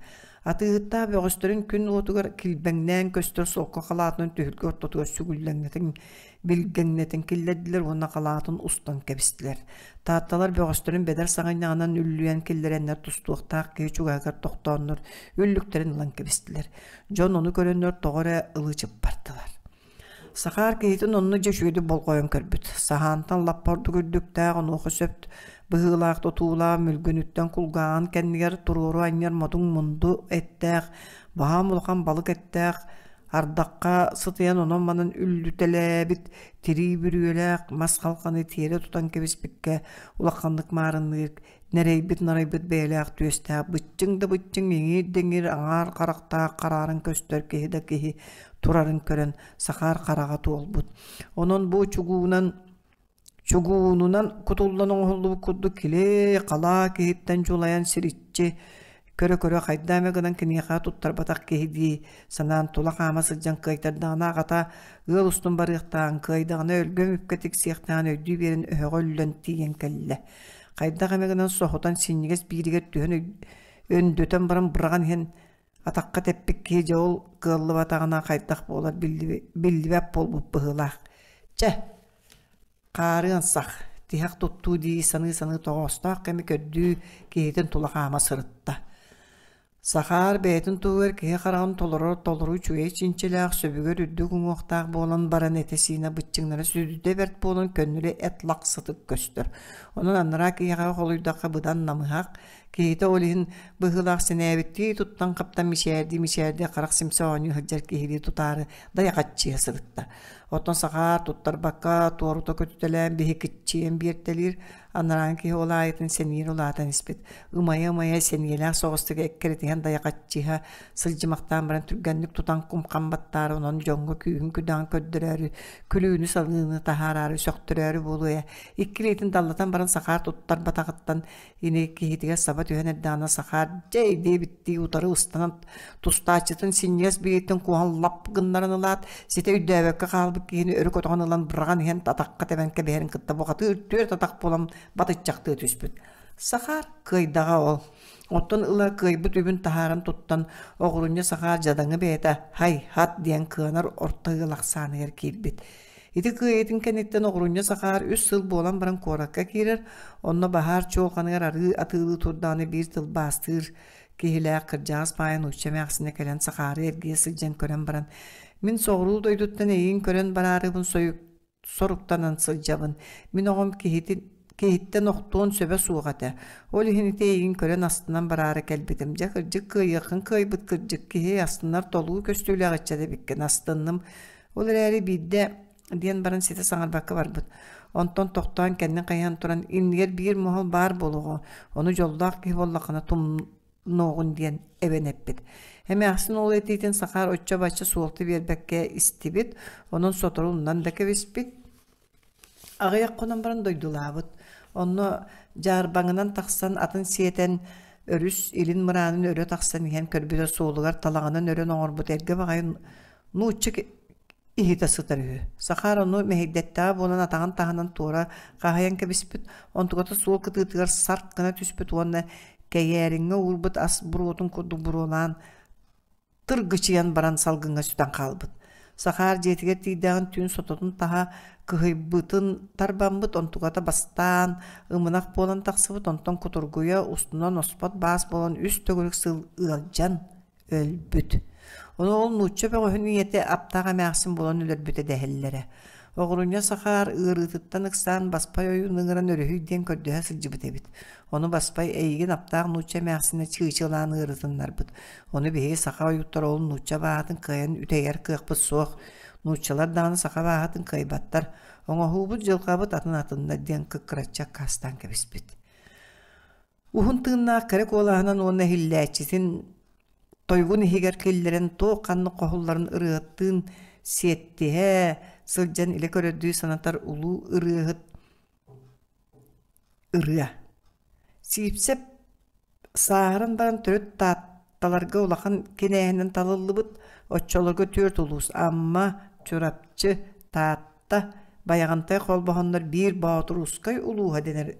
B: Атыыһыттаах бөҕөстөрүн күн уотугар килбэҥнээн көстөр солко халаатынан түһүлгэ ортотугар сүгүллэҥнэтин билгэҥнэтин киллэрдилэр уонна халаатын устан кэбистилэр. Таатталар бөҕөстөрүн бэдэр саҕынньаҕынан үллүйэн киллэрэннэр тустуохтаах киһи чугаһыгар тохтооннор үллүктэрин ылан кэбистилэр. Дьон ону көрөннөр тоҕо эрэ ылы чыппардылар. Сахаар киһитин онно дьэ үчүгэйдик болҕойон көрбүт. Саһаантан лаппа ордук үрдүктээх, онуоха сөп быһыылаах тутуулаах, мүлгүнүттэн кулгааҕын кэннигэр туруору анньар модун мунду эттээх, баһаам улахан балык эттээх, ардахха сытыйан онон-манан үллүтэлээбит тирии бүрүөлээх мас халҕаны тиэрэ тутан кэбиспиккэ улаханнык маарынныыр Нэрэйбит-нарайбыт бэйэлээх түөстээх, быччыҥ да быччыҥ, иҥиир да иҥиир аҥаар харахтаах харааран көстөр киһи да киһи турарын көрөн, Сахаар хараҕа туолбут. Онон бу чугуунан чугуунунан кутуллан оҥоһуллубут курдук килээ-халаа киһиттэн дьулайан сириччи көрө-көрө хайда эмэ гынан киниэхэ туттарбатах киһи дии санаан тула хаама сылдьан кыайтардаҕына аҕата ыал устун барыахтааҕын кыайдаҕына өлгөм үпкэ тиксиэхтээҕин өйдүү биэрэн өһөҕө үллэн тиийэн кэллэ. Хайдах эмэ гынан соһутан синньигэс бииригэр түһэн өндөтөн баран быраҕан иһэн атахха тэппит киһи дьэ ол кыаллыбатаҕына хайдах буолар биллибэт буолбут быһыылаах. Чэ, хаарыан сах, тиһэх туттуу дии саныы-саныы тоҕоостоох кэми көрдүү киһитин тула хаама сырытта. Сахаар бэйэтин туһугар киһи хараҕын толорор толору үчүгэй чинчилээх, сөбүгэр үрдүк уҥуохтаах буолан баран этэ-сиинэ быччыҥнара сүрдэ бэрт буолан көннөрү эт лахсытык көстөр. Онон анараа киһиэхэ холуйдахха быдан намыһах, Киһитэ ол иһин быһыылаах сэнээбиттии туттан-хаптан мичээрдии-мичээрдии харах симсэ оонньуу сылдьар киһилии тутаары дайахаччыйа сырытта. Оттон Сахаар туттарбакка туорута көтүтэлээн биһикиччийэн биэртэлиир, анарааҥы киһи ол аайытын сэниир улаатан испит. Ымайа-ымайа сэниэлээх соҕустук эккирэтиһэн дайахаччыһа сылдьымахтаан баран түргэнник тутан кум-хам баттаары онон дьоҥҥо күүһүн-күдэҕин көрдөрөөрү, күлүүнү-салыыны таһаараары сөхтөрөөрү буолуо ээ. Икки илиитин даллатан баран Сахаар туттарбатаҕыттан ини киһитигэр саба түһэн эрдэҕинэ Сахаар дьэ диэбиттии утары ыстанан тустааччытын синньигэс бирииттэн куоһан лап гыннаран ылаат, ситэ өйдөөбөккө хаалбыт киһини өрө көтөҕөн ылан быраҕан иһэн атахха тэбэн кэбиһэрин кытта бухатыыр түөрт атах буолан батыччахтыы түспүт. Сахаар кыайдаҕа ол. Оттон ыла кыайбыт үбүн таһааран туттан, оҕурунньа Сахаар дьадаҥы бэйэтэ «һай-һат» диэн кыанар орто ыал ахсааныгар киирбит. Ити кыайыытын кэнниттэн Оҕурунньа Сахаар үс сыл буолан баран куоракка киирэр, онно баһаар чуолҕаныгар арыы атыылыы турдаҕына биир тылбаастыыр киһилээх кырдьаҕас баайа нуучча эмээхсинэ кэлэн Сахаары эргийэ сылдьан көрөн баран «Мин соҕуруу дойдуттан эйигин көрөн бараарыбын соруктанан сылдьабын. Мин оҕом киһитин киһиттэн охтуон сөбө суох этэ. Ол иһин ити эйигин көрөн астынан бараары кэлбитим. Дьэ кырдьык кыайыаххын кыайбыт кырдьык киһи астынар толуу көстүүлээх ыччат эбиккин астынным. Ол эрээри биирдэ диэн баран ситэ саҥарбакка барбыт. Онтон тохтоон кэннин хайыһан туран иннигэр биир моһол баар буолуоҕу, ону дьоллоох киһи буоллаххына тумнуоҕун диэн эбэн эппит. Эмээхсин ол этиитин Сахаар оччо-бачча суолта биэрбэккэ истибит, онон сотору умнан да кэбиспит. Аҕыйах хонон баран дойдулаабыт. Онно дьаарбаҥынан тахсан атын сиэтэн өрүс илин мыраанын өрө тахсан иһэн көрбүтэ суолугар талаҕынан өрөн оҥорбут эргэ баҕайы нуучча иһитэ сытар үһү. Сахаар ону мэһэйдэттэҕэ буолан атаҕын таһынан туора хаһыйан кэбиспит, онтуката суол кытыытыгар сарк гына түспүт уонна кэйээриҥҥэ уурбут ас буруотун курдук буруолаан тыргычыйан баран салгыҥҥа сүтэн хаалбыт. Сахаар дьиэтигэр тиийдэҕин түүн сототун таһа кыһыйбытын тарбаммыт, онтуката бастаан ымынах буолан тахсыбыт, онтон кутургуйа устунан оспот баас буолан үс төгүрүк сыл ыалдьан өлбүт. Ону ол нуучча бөҕөһүн ийэтэ аптаах эмээхсин буолан өлөрбүтэ дэһэллэрэ. Оҕурунньа Сахаар ыарыытыттан ыксаан Баспай ойуун ыҥыран өрүһүй диэн көрдөһө сылдьыбыт эбит. Ону Баспай эйигин аптаах нуучча эмээхсинэ чыычылаан ыарытыннарбыт. Ону биһиги саха ойууттара ол нуучча бааһатын кыайан үтэйэр кыахпыт суох. Нууччалар даҕаны саха бааһатын кыайбаттар. Оҥоһуубут дьылҕабыт атын-атыннар диэн кыккыраччы аккаастаан кэбиспит. Уһун тыыннаах кэрэ куолаһынан уонна иһиллээччитин тойугун иһигэр киллэрэн туох ханнык хоһулларын ырыаттыын сиэттиһэ сылдьан илэ көрөрдүү санатар улуу ырыаһыт ырыа. Сиипсэп сааһыран баран төрүт Таатталарга улахан кинээһинэн талыллыбыт, оччолорго түөрт улуус Амма, Чурапчы, Таатта, Байаҕантай холбоһоннор биир Боотурусскай улууһа дэнэр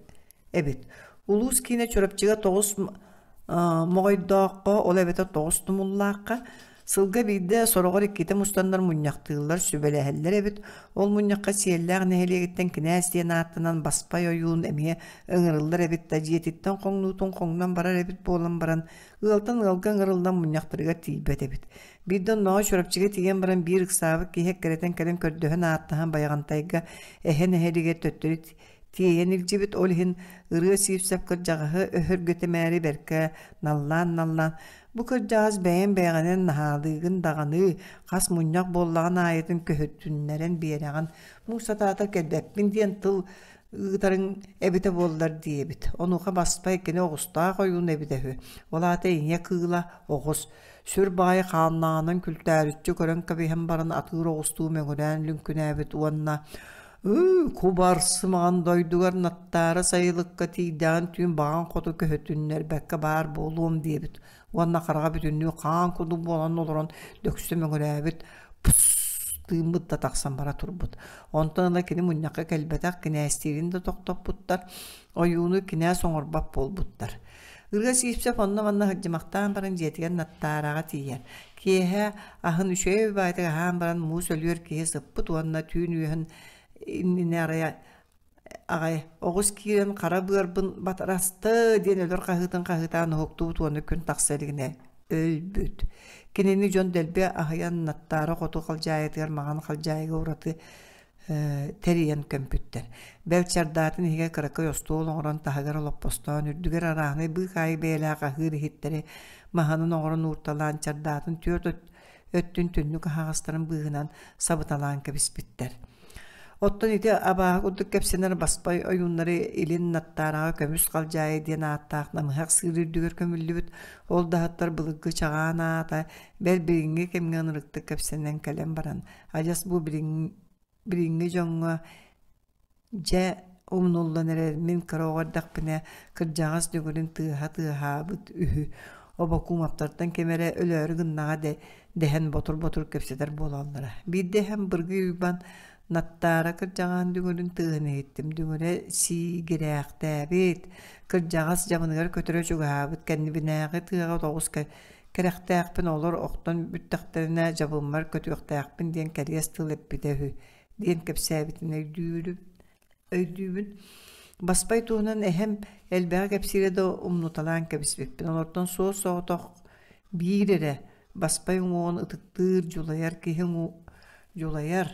B: эбит. Улуус киинэ Чурапчыга тоҕус моҕойдооххо, ол эбэтэр тоҕус тумуллаахха, сылга биирдэ, сороҕор иккитэ мустаннар мунньахтыыллар, сүбэлэһэллэр эбит. Ол мунньахха Сиэллээх нэһилиэгиттэн кинээс диэн ааттанан Баспай ойуун эмиэ ыҥырыллар эбит да, дьиэтиттэн хоҥнуутун хоҥнон барар эбит буолан баран, ыалтан ыалга ыҥырыллан мунньахтарыгар тиийбэт эбит. Биирдэ оннооҕо Чурапчыга тиийэн баран биир ыксаабыт киһи эккирэтэн кэлэн көрдөһөн ааттаһан Байаҕантайга эһэ нэһилиэгэр төттөрү тиэйэн илдьибит, ол иһин Ырыа Сиипсэп кырдьаҕаһы өһүргэтимээри бэркэ наллаан-наллаан «Бу кырдьаҕас бэйэҥ бэйэҕинэн наһаалыыгын даҕаны, хас мунньах буоллаҕын аайытын көһүтүннэрэн биэрэҕин, муус сатаатар кэлбэппин» диэн тыл ыытарыҥ эбитэ буоллар диэбит. Онуоха Баспай кини оҕустаах ойуун эбитэ үһү. Ол аата ийэ кыыла оҕус. Сүр баайы хааннааҕынан күлтээриччи көрөн кэбиһэн баран атыыр оҕустуу мөҥүрээн лүҥкүнээбит уонна «Ыы, кубарсымаҕан дойдугар Наттаара сайылыкка тиийдэҕин түүн баҕаҥ хоту көһүтүннэрбэккэ баар буолуом» диэбит уонна хараҕа бүтүннүү хаан курдук буолан олорон дөксө мөҥүрээбит «Пус!» тыыммыт да тахсан бара турбут. Онтон ыла кини мунньахха кэлбэтэх, кинээстиирин да тохтоппуттар, ойууну кинээс оҥорбот буолбуттар. Ырыа Сиипсэп онно-манна сылдьымахтаан баран дьиэтигэр Наттаараҕа тиийэр. Киэһэ аһын үчүгэй баайдык аһаан баран муус өлүөр киһи сыппыт уонна түүн үөһүн иннинэ арай аҕай оҕус киирэн хара быарбын батараста диэн өлөр хаһыытын хаһыытаан уһуктубут уонна күн тахса илигинэ өлбүт. Кинини дьон дэлби аһыйан Наттаара хоту халдьаайытыгар маҥан халдьаайыга ураты тэрийэн көмпүттэр. Бэл чардаатын иһигэр кыракый остуол оҥорон таһыгар олоппостоон, үрдүгэр арааһынай быыкаайы бэйэлээх аһыыр иһиттэри маһынан оҥорон уурталаан чардаатын түөрт өттүн түннүк аһаҕастарын быыһынан сабыталаан кэбиспиттэр. Оттон ити абааһы курдук кэпсэнэр баспай ойууннары илин Наттаараҕа көмүс халдьаайы диэн ааттаах намыһах сыыр үрдүгэр көмүллүбүт ол даһаттар былыргы чаҕаан аата бэл билиҥҥи кэмҥэ ынырыктык кэпсэнэн кэлэн баран адьас бу билиҥҥи дьоҥҥо дьэ умнуллан эрэр мин кыра оҕо эрдэхпинэ кырдьаҕас дүҥүрүн тыаһа тыаһаабыт үһү Обокуумаптартан ким эрэ өлөөрү гыннаҕа дэһэн ботур-ботур кэпсэтэр буолаллара. Биирдэ эһэм Быргый Уйбаан Наттаара кырдьаҕаһын дүҥүрүн тыаһын иһиттим. Дүҥүрэ сиигирээхтээбит, кырдьаҕас дьабыныгар көтөрө чугаһаабыт кэннибинээҕи тыаҕа тоҕус кэрэхтээхпин олор охтон бүттэхтэринэ дьабыммар көтүөхтээхпин диэн кэриэс тыл эппитэ үһү диэн кэпсээбитин өйдүүрүм өйдүүбүн. Баспай туһунан эһэм элбэҕи кэпсиирэ да умнуталаан кэбиспиппин. Олортон суос-соҕотох биир эрэ Баспай уҥуоҕун ытыктыыр, дьулайар киһи дьулайар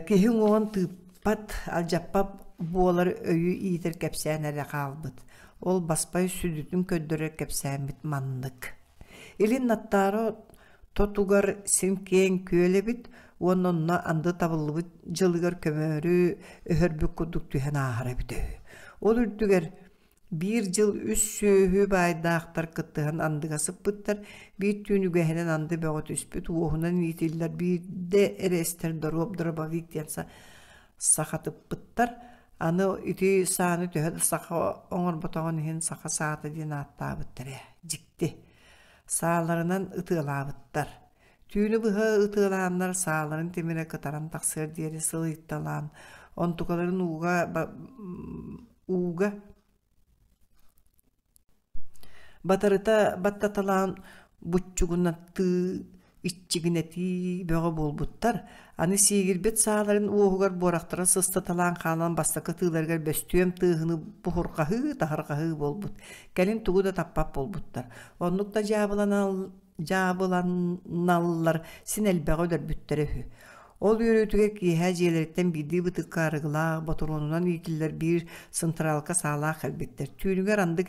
B: киһи уҥуоҕун тыыппат, алдьаппат буолар өйү иитэр кэпсээн эрэ хаалбыт. Ол Баспай сүдүтүн көрдөрөр кэпсээммит маннык. Илин Наттаара тотугар син киэҥ күөл эбит уонна онно анды табыллыбыт дьылыгар көмөөрү өһөрбүт курдук түһэн ааһара эбитэ үһү. Ол үрдүгэр биир дьыл үс сүөһү баайдаахтар кыттыһан андыга сыппыттар, биир түүн үгэһинэн анды бөҕө түспүт, уоһунан иитиллэр биирдэ эрэ истэр доруоп дробовик диэн сахатыппыттар. Аны ити сааны төһө да саха оҥорботоҕун иһин саха саата диэн ааттаабыттар ээ, дьикти. Сааларынан ытыалаабыттар. Түүнү быһа ытыалааннар сааларын тимирэ кытаран тахсыар диэри сылыйталаан, онтукаларын ууга ууга батарыта баттаталаан буччугунаттыы иччигинэтии бөҕө буолбуттар. Аны сиигирбит сааларын уоһугар буорахтара сыстаталаан хаалан бастакы тыыларыгар бөстүөм тыаһыны буһурҕаһыы таһырҕаһыы буолбут. Кэлин тугу да таппат буолбуттар. Оннук да дьаабыланаллар син элбэҕи өлөрбүттэрэ үһү. Ол үөрүүтүгэр киэһэ дьиэлэриттэн биирдии бытыкка арыгылаах, ботуруонунан иитиллэр биир сынтаралка саалаах кэлбиттэр. Түүнүгэр анды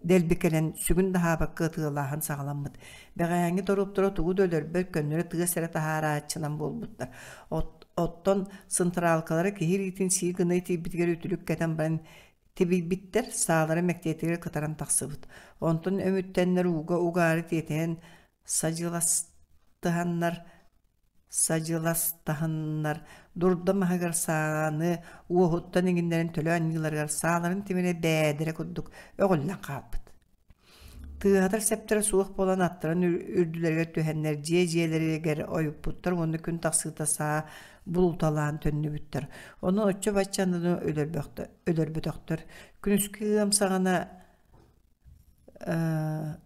B: дэлби кэлэн, сүгүн да аһаабакка ытыалааһын саҕаламмыт. Бэҕэһээҥҥи торуоптара тугу да өлөрбөт, көннөрү тыас эрэ таһаарааччынан буолбуттар. Оттон сынтаралкалара киһи илиитин сии гына итийбитигэр үтүлүк кэтэн баран тибийбиттэр, саалара мэктиэтигэр кытаран тахсыбыт. Онтон өмүттэннэр ууга угаары тиэтэйэн садьыластыһаннар садьыластаһыннар дурда маһыгар сааны уоһуттан иҥиннэрэн төлө анньыыларыгар сааларын тимирэ бээдэрэ курдук өҕүллэн хаалбыт. Тыаһатар сэптэрэ суох буолан аттарын үрдүлэригэр түһэннэр дьиэ-дьиэлэригэр ойуппуттар уонна күн тахсыыта саа булуталаан төннүбүттэр. Ону оччо-бачча анныны өлөрбөтөхтөр. Күнүскү ыам саҕана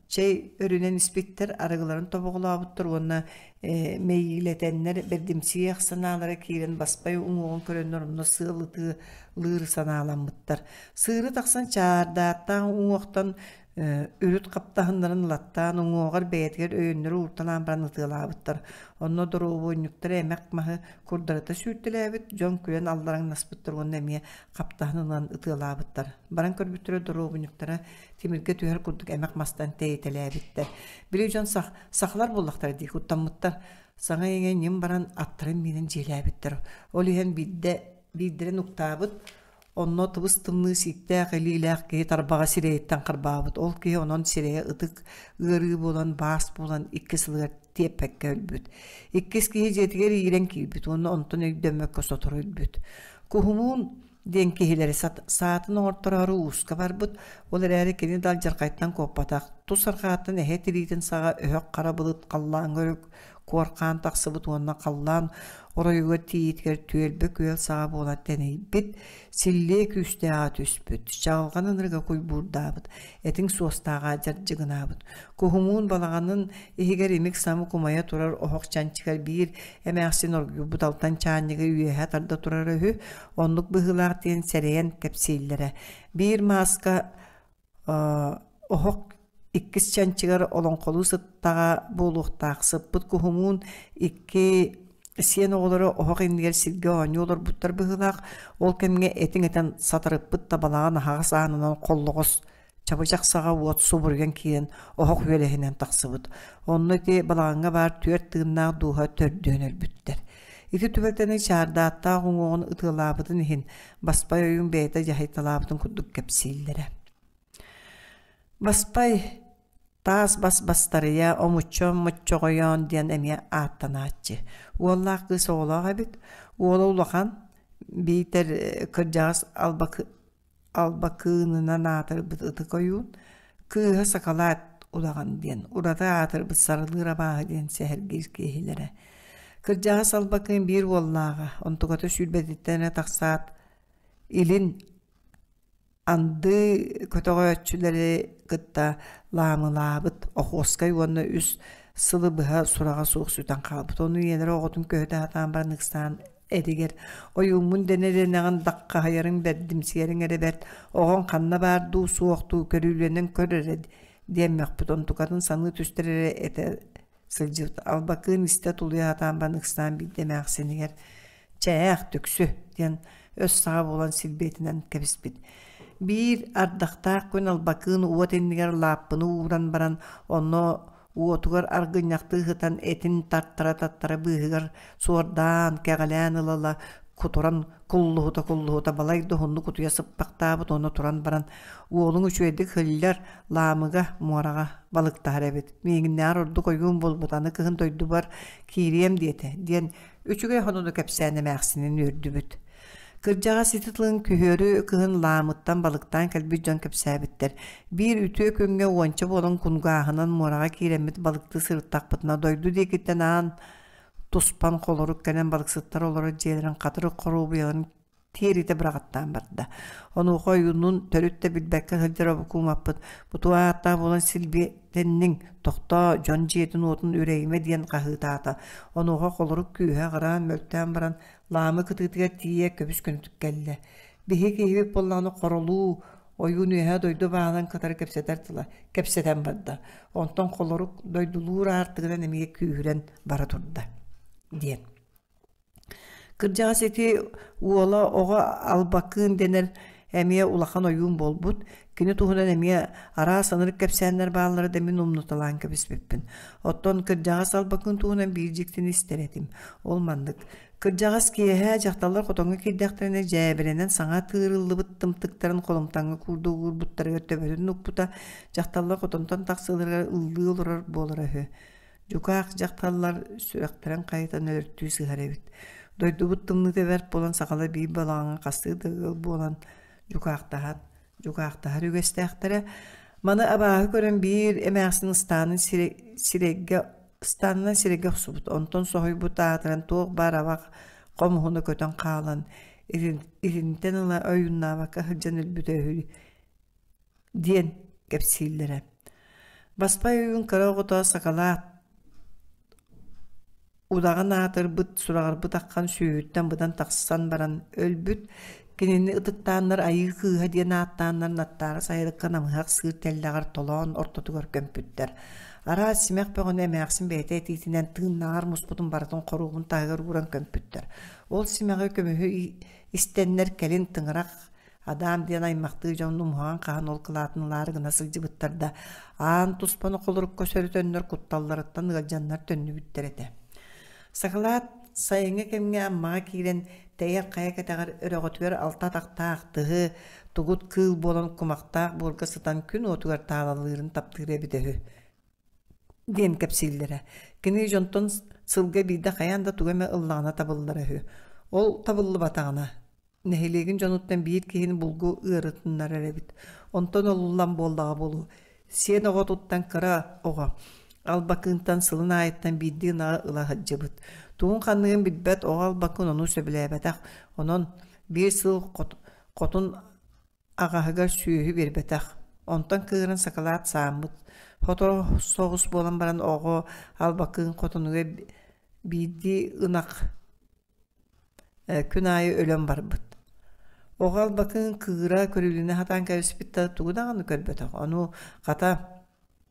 B: чэй өрүнэн испиттэр, арыгыларын тобоҕолообуттар уонна мэйиилэтэннэр бэрдимсийэх санаалара киирэн баспай уҥуоҕун көрөннөр онно сыал ытыалыыр санааламмыттар. Сыыры тахсан чаардааттаах уҥуохтан үрүт хаптаһыннарын ылаттаан уҥуоҕар бэйэтигэр өйөннөрү уурталаан баран ытыалаабыттар. Онно доруобунньуктара эмэх маһы курдарыта сүүртэлээбит, дьон күлэн аллараҥнаспыттар уонна эмиэ хаптаһын ылан ытыалаабыттар. Баран көрбүттэрэ доруобунньуктара тимиргэ түһэр курдук эмэх мастан тэйитэлээбиттэр. Били дьон сах, сахалар буоллахтара дии куттаммыттар. Саҥа-иҥэ ньим баран аттарын миинэн дьиэлээбиттэр. Ол иһэн биирдэ биирдэрин уктаабыт, онно тыбыс-тымныы сииктээх илиилээх киһи тарбаҕа сирэйиттэн харбаабыт. Ол киһи онон сирэйэ ытык ыарыы буолан, баас буолан икки сылыгар тиэппэккэ өлбүт. Иккис киһи дьиэтигэр иирэн киирбит уонна онтон өйдөммөккө сотору өлбүт. Куһумуун диэн киһилэри саатын оҥортороору ууска барбыт, ол эрээри кини да алдьархайтан куоппатах. Тус арҕааттан эһэ тириитин саҕа өһөх хара былыт халлааҥҥа өрө куорхаан тахсыбыт уонна халлаан оройугар тиийиитигэр түөлбэ күөл саҕа буолан тэнийбит, силлиэ күүстээҕэ түспүт, чаҕылҕан ынырыга куйбуурдаабыт, этиҥ суостааҕа дьардьыгынаабыт. Куһумуун балаҕанын иһигэр имик-самык умайа турар оһох чанчыгар биир эмээхсин оргуйбут алтан чаанньыгы үөһэ тарда турара үһү, оннук быһыылаах диэн сэрэйэн кэпсииллэрэ. Биир мааска оһох иккис чанчыгар олоҥхолуу сыттаҕа буолуохтаах сыппыт куһумуун икки Сиэн оҕолоро оһох иннигэр сиргэ оонньуу олорбуттар быһыылаах, ол кэмҥэ этиҥ этэн сатарыппыт да балаҕан аһаҕас аанынан холлоҕос чабычах саҕа уот субуруйан киирэн оһох үөлэһинэн тахсыбыт. Онно ити балаҕаҥҥа баар түөрт тыыннаах дууһа төрдүөн өлбүттэр. Ити түбэлтэни чаардааттаах уҥуоҕун ытыалаабытын иһин Баспай ойуун бэйэтэ дьаһайталаабытын курдук кэпсииллэрэ. Баспай таас бас бастарыйа, омучча моччоҕойоон диэн эмиэ ааттанааччы. Уоллаах кыыс оҕолоох эбит. Уола улахан, биитэр кырдьаҕас албакыынынан аатырбыт ытык ойуун, кыыһа сакалаат удаҕан диэн, ураты аатырбыт сарылыыр абааһы диэн сэһэргиир киһилэрэ. Кырдьаҕас албакыын биир уоллааҕа, онтуката сүүрбэтиттэн эрэ тахсаат, илин Анды көтөҕөөччүлэри кытта лаамылаабыт Охуоскай уонна үс сылы быһа сураҕа суох сүтэн хаалбыт. Ону ийэлэрэ оҕотун көһүтэ сатаан баран ыксаан эригэр «Ойууммун дэнэ-дэнэҕин даххаһыйарыҥ бэрдимсийэриҥ эрэ бэрт, оҕоҥ ханна баар дуу, суох дуу, көрүүлэнэн көр эрэ» диэн мөхпүт. Онтукатын саныы түстэр эрэ этэ сылдьыбыт. Албакыын истэ тулуйа сатаан баран ыксаан биирдэ эмээхсинигэр «Чээх, түксү» диэн өс саҕа буолан силбиэтинэн кэбиспит. Биир ардахтаах күн Албакыын уот иннигэр лааппыны ууран баран, онно уотугар аргынньахтыы сытан этин тартара-таттара быыһыгар суордаан, кэҕэлээн ыла-ыла кутуран куллуһута-куллуһута балай да уһуннук утуйа сыппахтаабыт уонна туран баран уолуҥ үчүгэйдик һыллар, лаамыга, муораҕа балыктаһар эбит. Миигиннээҕэр ордук ойуун буолбут, аны кыһын дойдубар киириэм диэтэ, диэн үчүгэй сонуну кэпсээн эмээхсинин үөрдүбүт. Кырдьаҕас ити тылын күһүөрү кыһын лаамыттан балыктаан кэлбит дьон кэпсээбиттэр. Биир үтүө күҥҥэ уонча буолан кунгааһынан муораҕа киирэммит балыктыы сырыттахпытына дойду диэкиттэн аан туспан холорук кэлэн балыксыттар олорор дьиэлэрин хатырык хоруобуйаларын тиэритэ быраҕаттаан барда. Онуоха ойууннуун төрүт да билбэккэ сылдьар обукуумаппыт бутуо ааттаах буолан силбиэтэнниҥ, тохтоо, дьон дьиэтин-уотун үрэйимэ диэн хаһыытаата. Онуоха холорук күүһэ аҕыраан, мөлтөөн баран Лаамы кытыытыгар тиийэ көбүс-көнөтүк кэллэ. Биһиги киһибит буоллаҕына хоролуу, ойуун үөһээ дойду баанын кытары кэпсэтэр тыла кэпсэтэн барда. Онтон холорук дойдулуур аартыгынан эмиэ күүһүрэн бара турда диэн. Кырдьаҕас ити уола оҕо Албакыын дэнэр эмиэ улахан ойуун буолбут. Кини туһунан эмиэ араас ынырык кэпсээннэр бааллара да мин умнуталаан кэбиспиппин. Оттон кырдьаҕас Албакыын туһунан биир дьиктини истэр этим. Ол маннык. Кырдьаҕас киэһэ дьахталлар хотоҥҥо киирдэхтэринэ дьээбэлэнэн саҥа тыырыллыбыт тымтыктарын холумтаҥҥа куурда уурбуттарыгар төбөтүн укпута, дьахталлар хотонтон тахсыыларыгар ыллыы олорор буолара үһү. Дьукаах дьахталлар сүрэхтэрин хайытан өлөртүү сыһар эбит. Дойдубут тымныыта бэрт буолан сахалар биир балаҕаҥҥа хастыы да ыал буолан дьукаахтаһан дьукаахтаһар үгэстээхтэрэ. Маны абааһы көрөн биир эмээхсин ыстаанын сирэйгэ ыстаанынан сирэйгэ охсубут. Онтон соһуйбут аатыран туох баар абах хомуһуна көтөн хаалан итинтэн ыла ойууннаабакка сылдьан өлбүтэ үһү диэн кэпсииллэрэ. Баспай ойуун кыра оҕото сакалаат удаҕан аатырбыт, сураҕырбыт аххан сүүһүттэн быдан тахсан баран өлбүт. Кинини ытыктааннар Айыы кыыһа диэн ааттааннар Наттаара сайылыкка намыһах сыыр тэллэҕэр толоон ортотугар көмпүттэр. Араас симэх бөҕөнү эмээхсин бэйэтэ этиитинэн тыыннааҕар муспутун барытын хоруобун таһыгар ууран көмпүттэр. Ол симэҕи көмүһү истэннэр кэлин тыҥырах Адаам диэн аймахтыы дьон умуһаҕын хаһан ол кылаатын ылаары гына сылдьыбыттар да, аан туспаны холорукка сөрүтөннөр кутталларыттан ыалдьаннар төннүбүттэр этэ. Сакалаат сайыҥҥы кэмҥэ Аммаҕа киирэн тэйэр хайа кэтэҕэр өрөҕөтүгэр алта атахтаах тыһы, тугут кыыл буолан кумахтаах буорга сытан күн уотугар таалалыырын таптыыра эбитэ үһү диэн кэпсииллэрэ. Кини дьонтон сылга биирдэ хайаан да тугу эмэ ыллаҕына табыллара үһү. Ол табыллыбатаҕына Нэһилиэгин дьонуттан биир киһини булгу ыарытыннарар эбит. Онтон олуллан буоллаҕа буолуо. Сиэн оҕотуттан кыра оҕо Албакыынтан сылын аайыттан биирдии ынаҕы ыла сылдьыбыт. Тугун-ханныгын билбэт оҕо Албакыын ону сөбүлээбэтэх. Онон биир сыл хотун аҕаһыгар сүөһү биэрбэтэх. Онтон кыыһыран сакалаат сааммыт. Сотору соҕус буолан баран оҕо Албакыын хотунугар биирдии ынах Күн аайы өлөн барбыт. Оҕо албакыын кыыра көрүлүнэ сатаан кэбиспит да тугу даҕаны көрбөтөх. Ону хата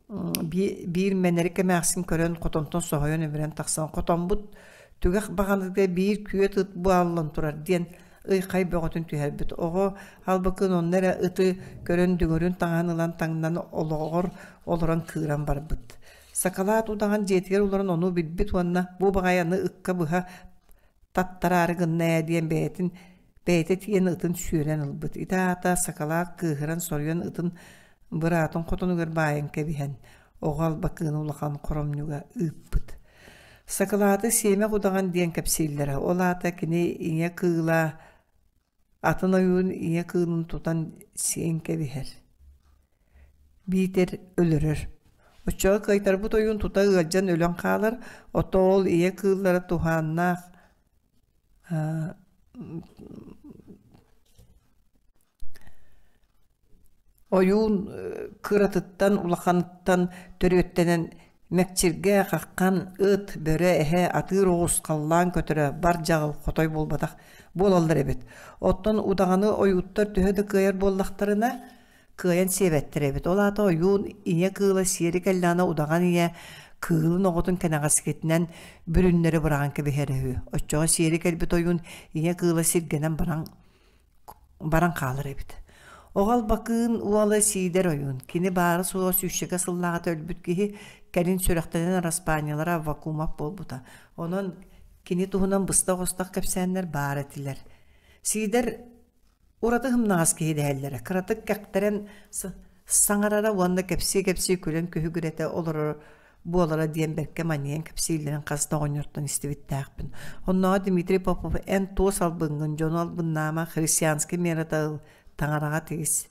B: биир мэнэрик эмээхсин көрөн хотонтон соһуйан өмүрэн тахсан хотоммут Түгэх баҕанатыгар биир күөт ыт бааллан турар диэн ый-хай бөҕөтүн түһэрбит. Оҕо Албакын онно эрэ ыты көрөн дүҥүрүн таҥаһын ылан таҥнан олоҕор олорон кыыран барбыт. Сакалаат удаҕан дьиэтигэр олорон ону билбит уонна бу баҕайы аны ыкка быһа таттараары гынна ээ диэн бэйэтин бэйэтэ тиийэн ытын сүөрэн ылбыт. Ити аата Сакалаат кыыһыран соруйан ытын быраатын хотонугар баайан кэбиһэн, оҕо Албакыны улахан хоромньуга ыыппыт. Сакалааты сиэмэх удаҕан диэн кэпсииллэрэ. Ол аата кини ийэ кыыла атын ойуун ийэ кыылын тутан сиэн кэбиһэр биитэр өлөрөр. Оччоҕо кыайтарбыт ойуун тута ыалдьан өлөн хаалар, оттон ол ийэ кыыллара туһааннаах Ойуун кыратыттан, улаханыттан төрүөттэнэн мэкчиргэ, хаххан, ыт, бөрө, эһэ, атыыр оҕус, халлаан көтөрө, бар дьаҕыл, хотой буолбатах буолаллар эбит. Оттон удаҕаны ойууттар төһө да кыайар буоллахтарына, кыайан сиэбэттэр эбит. Ол аата ойуун ийэ кыыла сиэри кэллэҕинэ удаҕан ийэ кыылын оҕотун кэнэҕэскитинэн бүрүннэри быраҕан кэбиһэрэ үһү. Оччоҕо сиэри кэлбит ойуун ийэ кыыла сиргэнэн баран баран хаалар эбит. Оҕо Албакыын уола Сиидэр ойуун. Кини баара-суоҕа сүүсчэкэ сыллааҕыта өлбүт киһи, кэлин сүрэхтэнэн араспаанньалара Аввакумов буолбута. Онон кини туһунан быстах-остох кэпсээннэр баар этилэр. Сиидэр ураты ымнаҕас киһи дэһэллэрэ. Кыратык кэхтэрэн саҥарара уонна кэпсии-кэпсии күлэн күһүгүрэтэ олорор буолара диэн бэркэ манньыйан кэпсииллэрин хас да оҕонньортон истибиттээхпин. Оннооҕо Дмитрий Попов эн туос албыҥҥын, дьону албыннаама, христианский мерата ыл, таҥараҕа тигис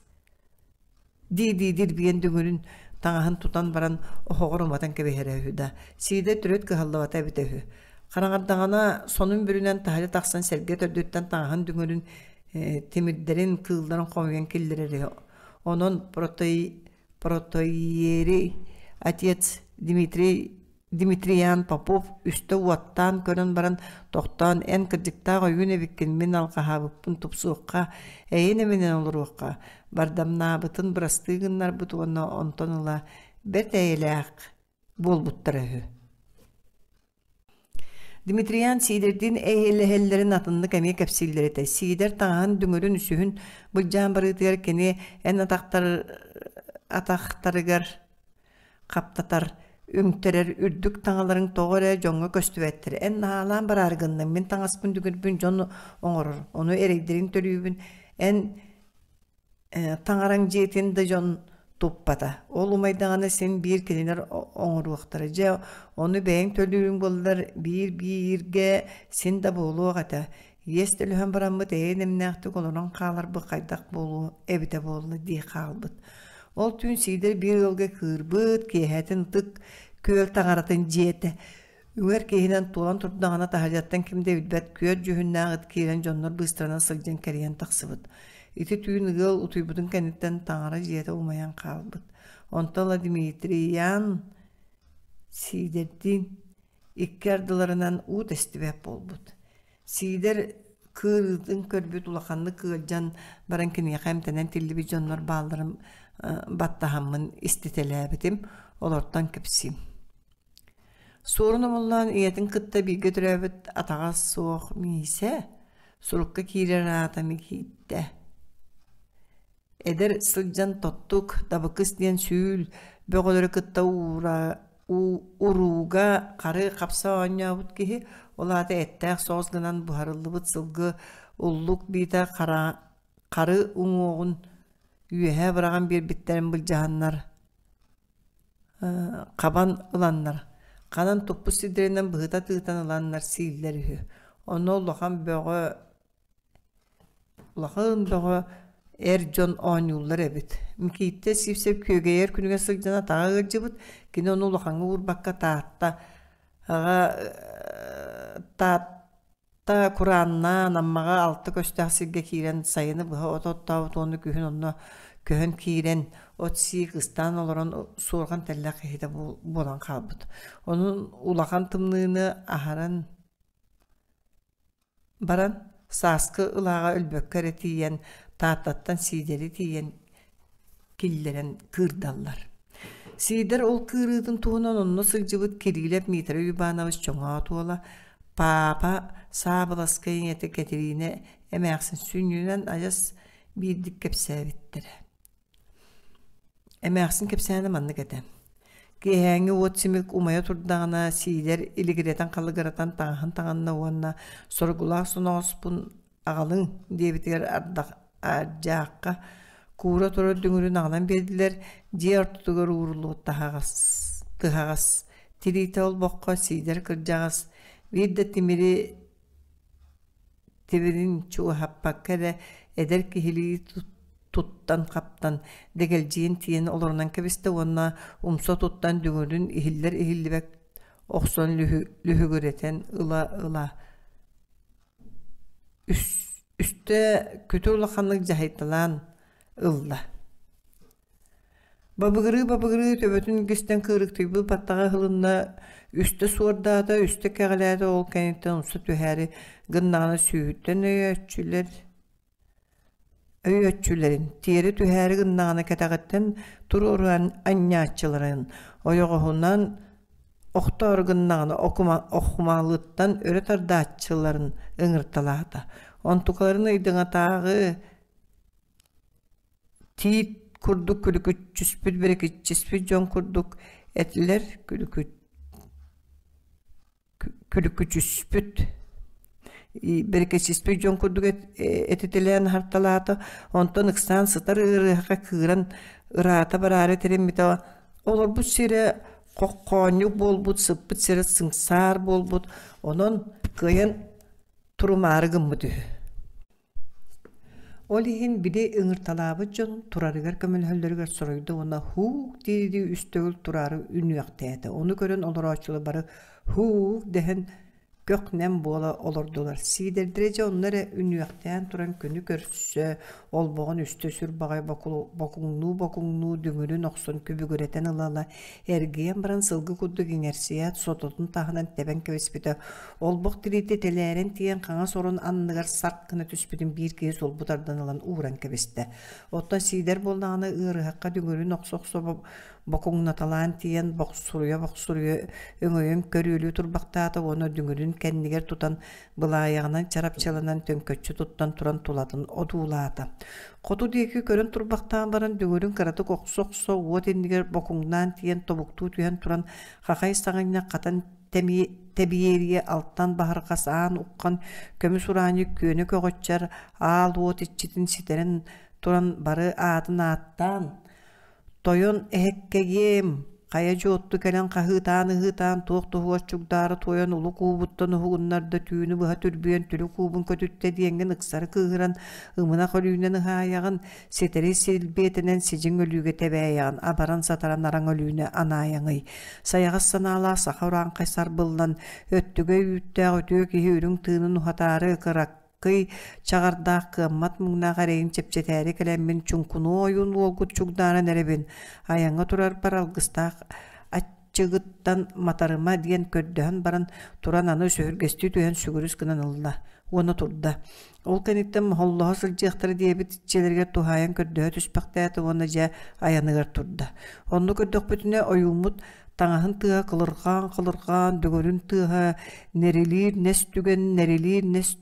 B: дии-дии дирбиэн дүҥүрүн таҥаһын тутан баран оһоҕор уматан кэбиһэрэ үһү да, Сиидэ төрүт кыһаллыбата эбитэ үһү. Хараҥардаҕына сонун бүрүнэн таһырдьа тахсан сэргэ төрдүттэн таҥаһын дүҥүрүн тимирдэрин, кыылларын хомуйан киллэрэр үһү. Онон протоиерей отец Дмитрий Дмитриан Попов үстэ уоттаан көрөн баран тохтоон эн кырдьыктаах ойуун эбиккин мин алҕаһаабыппын тупсуохха эйин эминэн олоруохха бардамнаабытын бырастыы гыннарбыт уонна онтон ыла бэрт эйэлээх буолбуттара үһү Дмитриан Сиидэрдиин эйэлэһэллэрин атыннык эмиэ кэпсииллэр этэ. Сиидэр таҥаһын дүҥүрүн үсүһүн былдьаан барыытыгар кини эн атахтар атахтарыгар хаптатар, үҥтэрэр үрдүк таҥаларыҥ тоҕо эрэ дьоҥҥо көстүбэттэр. Эн наһаалаан бараары гынныҥ, мин таҥаспын дүҥүрбүн дьон оҥорор, ону эрэйдэрин төлүүбүн. Эн таҥараҥ дьиэтин да дьон туппата. Ол умайдаҕына син биир кинилэр оҥоруохтара. Дьэ, ону бэйэҥ төлүүрүҥ буоллар биир-бииргэ син да буолуох этэ. Иэс төлөһөн бараммыт эйэ-нэмнээхтик олорон хааларбыт хайдах буолуо эбитэ буолла дии хаалбыт. Ол түүн Сиидэр биир ыалга кыырбыт, киэһэтин ытык күөл таҥаратын дьиэтэ Үҥэр киһинэн туолан турдаҕына таһырдьаттан ким да билбэт күөт дьүһүннээх ыт киирэн дьоннор быыстарынан сылдьан кэрийэн тахсыбыт. Ити түүн ыал утуйбутун кэнниттэн таҥара дьиэтэ умайан хаалбыт. Онтон ыла Дмитриян Сиидэрдиин икки ардыларынан уу тэстибэт буолбут. Сиидэр кыырыытын көрбүт улаханнык ыалдьан баран киниэхэ эмтэнэн тиллибит дьоннор баалларын баттаһаммын иститэлээбитим. Олортон кэпсиим. Суорун Омоллоон ийэтин кытта бииргэ төрөөбүт атаҕа суох Миисэ сурукка киирэр аата Микииттэ. Эдэр сылдьан тоттук, дабыкыс диэн сүүл бөҕөлөрү кытта уура, урууга хары хапса оонньообут киһи, ол аата эттээх соҕус гынан буһарыллыбыт сылгы уллук биитэ хара, хары уҥуоҕун үөһэ быраҕан биэрбиттэрин былдьаһаннар хабан ыланнар, ханан туппут сирдэринэн быһыта тыытан ыланнар сииллэр үһү. Онно улахан бөҕө улахан бөҕө эр дьон оонньууллар эбит. Микииттэ Сивцев күөгэйэр күнүгэр сылдьан атаҕа ыалдьыбыт, кини ону улахаҥҥа уурбакка Таатта аҕа Таат Та курааннаан Аммаҕа алта көстөөх сиргэ киирэн сайыны быһа от оттообут уонна күһүн онно көһөн киирэн от сии кыстаан олорон суорҕан тэллэх киһитэ буолан хаалбыт. Онон улахан тымныыны аһаран баран сааскы ылааҕа өлбөккө эрэ тиийэн Тааттаттан Сиидэри тиийэн киллэрэн кыырдаллар. Сиидэр ол кыырыытын туһунан онно сылдьыбыт Кирилэп Миитэрэй Уйбаанабыс Чоҥоот уола. Паапа Саабыласкай ийэтэ Кэтириинэ эмээхсин сүнньүнэн адьас биирдик кэпсээбиттэрэ. Эмээхсин кэпсээнэ маннык этэ: Киэһээҥҥи уот симик умайа турдаҕына Сиидэр илигирэтэн-халыгыратан таҥаһын таҥынна уонна «Соргулаах соноҕоспун аҕалыҥ» диэбитигэр ардах ардьаахха куура турар дүҥүрүн аҕалан биэрдилэр, дьиэ ортотугар ууруллубут таһаҕас тыһаҕас тириитэ олбоххо Сиидэр кырдьаҕас биир да тимири тимирин чугаһаппакка эрэ эдэр киһилии туттан-хаптан дэгэлдьийэн тиийэн олорунан кэбистэ уонна умса туттан дүҥүрүн иһиллэр-иһиллибэт охсон лүһүгүрэтэн ыла-ыла үстэ күтүр улаханнык дьаһайталаан ылла. Бабыгырыы-бабыгырыы төбөтүн илгистэн кыырыктыйбыт баттаҕа ыһылынна, үстэ суордаата, үстэ кэҕилээтэ, ол кэнниттэн умса түһээри гыннаҕына сүүһүттэн өйөөччүлэр өйөөччүлэрин тиэрэ түһээри гыннаҕына кэтэҕиттэн туруоран анньааччыларын ойоҕоһунан охтоору гыннаҕына окумалыттан өрө тардааччыларын ыҥырталаата. Онтукаларын ыйдаҥатааҕы Тиит курдук күлүкүччүспүт бэрэкиччиспит дьон курдук этилэр күлүкүчүспүт бэрэкиччиспит дьон курдук этитэлээн аһарталаата, онтон ыксаан сытар ыарыһахха кыыран ыраата бараары тэриммитэ, олорбут сирэ хоххоонньук буолбут, сыппыт сирэ сыҥсаар буолбут, онон кыайан турумаары гыммыт үһү. Ол иһин били ыҥырталаабыт дьон турарыгар көмөлөһөллөрүгэр соруйда уонна «һуук» дии-дии үс төгүл тураары үнүөхтээтэ. Ону көрөн олорооччулар бары «һуук» дэһэн көх-нэм буола олордулар. Сиидэрдэрэ дьэ онно эрэ үнүөхтээн туран күнү көрсө, олбоҕун үстэ сүр баҕайы бокуҥнуу-бокуҥнуу дүҥүрүн охсон күбүгүрэтэн ыла-ыла эргийэн баран сылгы курдук иҥэрсийээт сототун таһынан тэбэн кэбиспитэ Олбох тириитэ тэлээрэн тиийэн хаҥас орон анныгар сарк гына түспүтүн биир киһи сулбу тардан ылан ууран кэбистэ. Оттон Сиидэр буоллаҕына ыарыһахха дүҥүрүн охсо-охсо бокуҥнаталаан тиийэн бохсуруйа-бохсуруйа өҥөйөн көрүөлүү турбахтаата уонна дүҥүрүн кэннигэр тутан былаайаҕынан чарапчыланан төҥкөччү туттан туран тулатын одуулаата. Хоту диэки көрөн турбахтаан баран дүҥүрүн кыратык охсо-охсо уот иннигэр бокуҥнаан тиийэн тобуктуу түһэн туран хахай саҕынньах хатан Тэбиэрийэ алтан баһырҕас аан уххан көмүс ураанньык күөнэ көҕөччөр аал уот иччитин ситэрэн туран бары аатын ааттаан «Тойон эһэккэйиэм, хайа дьуотту кэлэн хаһыытаан-ыһыытаан туох туһугар чугдаары туойан улуу куубуттан уһугуннарда түүнү быһа түрбүйэн түлүк уубун көтүттэ диэҥҥин ыксары кыыһыран ымынах өлүүнэн ыһаайаҕын, ситэри силбиэтэнэн сидьиҥ өлүүгэ тэбээйэҕин, абаран-сатаран араҥ өлүүнү анаайаҥый Сайаҕас санаалаах саха урааҥхай сарбыллан, өттүгэ үүттээх үтүө киһи үрүҥ тыынын уһатаары кыракый чаҕардаах кыаммат муҥнаах эрэйин чэпчэтээри кэлэммин чуҥкунуо ойуун уолгут чугдааран эрэбин, айаҥҥа турарбар алгыстаах аччыгыттан матарыма диэн көрдөһөн баран туран аны сөһүргэстии түһэн сүгүрүс гынан ылла уонна турда. Ол кэнниттэн моһоллоһо сылдьыахтара диэбит иччилэригэр туһаайан көрдөһө түспэхтээтэ уонна дьэ айаныгар турда. Онно көрдөхпүтүнэ ойууммут таҥаһын тыаһа кылырҕаан-кылырҕаан, дүҥүрүн тыаһа нэрилиир нэс түгэн, нэрилиир нэс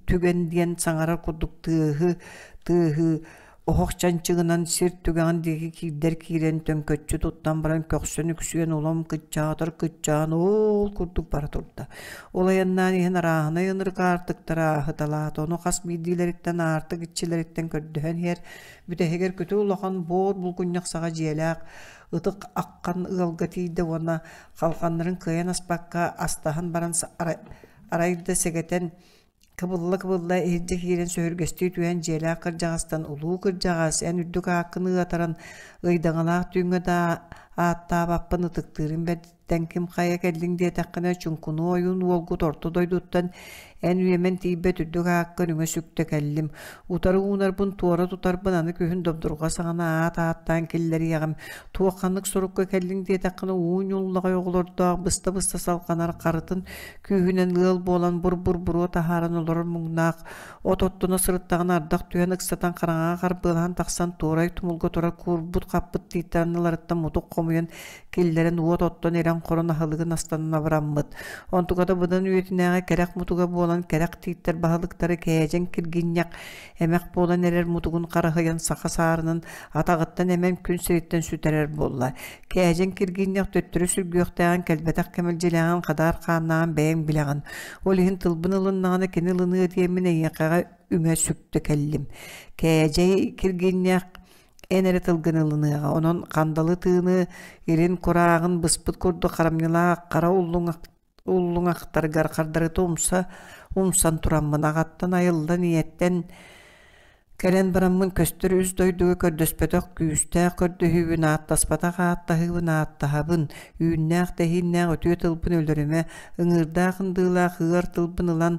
B: түгэн диэн саҥарар курдук тыаһы тыаһыы Оһох чанчыгынан сир түгэҕин диэки киирдэр киирэн төҥкөччү туттан баран көхсөн үксүөн улам кыччаатар кыччаан оол курдук бара турда. Ол айаннаан иһэн арааһынай ынырык аартыктары ааһыталаата. Ону хас биирдиилэриттэн аартык иччилэриттэн көрдөһөн иһэр бүтэһигэр күтүр улахан буор булгунньах саҕа дьиэлээх ытык аххан ыалга тиийдэ уонна халҕаннарын кыайан аспакка астаһан баран арай да сэгэтэн Кыбылла-кыбылла иһирдьэ киирэн сөһүргэстии түһэн дьиэлээх кырдьаҕастан «Улуу кырдьаҕас, эн үрдүк ааккын ыатаран, ыйдаҥалаах түүҥҥэ да ааттаабаппын ытыктыырым бэрдиттэн ким хайа кэллиҥ диэтэххинэ, чуҥкунуо ойуун уолгут орто дойдуттан эн үөмэн тиийбэт үрдүк ааккын үҥэ-сүктэ кэллим. Утары уунарбын туора тутарбын аны күһүн добдурҕа саҕана аат ааттаан киллэриэҕим. Туох ханнык сорукка кэллиҥ диэтэххинэ, уу ньуллаҕай оҕолордоох быста-быста салҕанар харытын Күүһүнэн ыал буолан бур-бур буруо таһааран олорор муҥнаах от оттоно сырыттаҕына ардах түһэн ыксатан хараҥаҕа харбыалаһан тахсан туорай тумулга турар куурбут-хаппыт тииттэр анныларыттан мутук хомуйан хомуйан киллэрэн уот оттон ирэн-хорон аһылыгын астанан абыраммыт. Онтуката быдан үйэтинээҕи кэрэх мутуга буолан кэрэх тииттэр баһылыктара кээдьэҥ киргинньэх эмэх буолан эрэр мутугун хараһыйан саха саарынын атаҕыттан эмэн күн сириттэн сүтэрэр буолла. Кээдьэҥ киргинньэх төттөрү сүргүөхтээҕин кэлбэтэх кэмэлдьилээҕин хадаар хааннааҕын бэйэҥ билэҕин. Ол иһин тылбын ылыннаҕына кини ылыныа диэммин эйиэхэҕэ үҥэ сүктэ кэллим. Кээдьэй киргинньэх эн эрэ тылгын ылыныаҕа, онон хандалы тыыны илин курааҕын быспыт курдук харамньылаах хара уллуҥахтаргар хардарыта умса умсан тураммын аҕаттан айыллан ийэттэн кэлэн бараммын көстөр үс дойдуга көрдөспөтөх күүстээх көрдөһүүбүн ааттаспатах ааттаһыыбын ааттаһабын үүннээх тэһииннээх үтүө тылбын өлөрүмэ ыҥыырдаах ындыылаах ыар тылбын ылан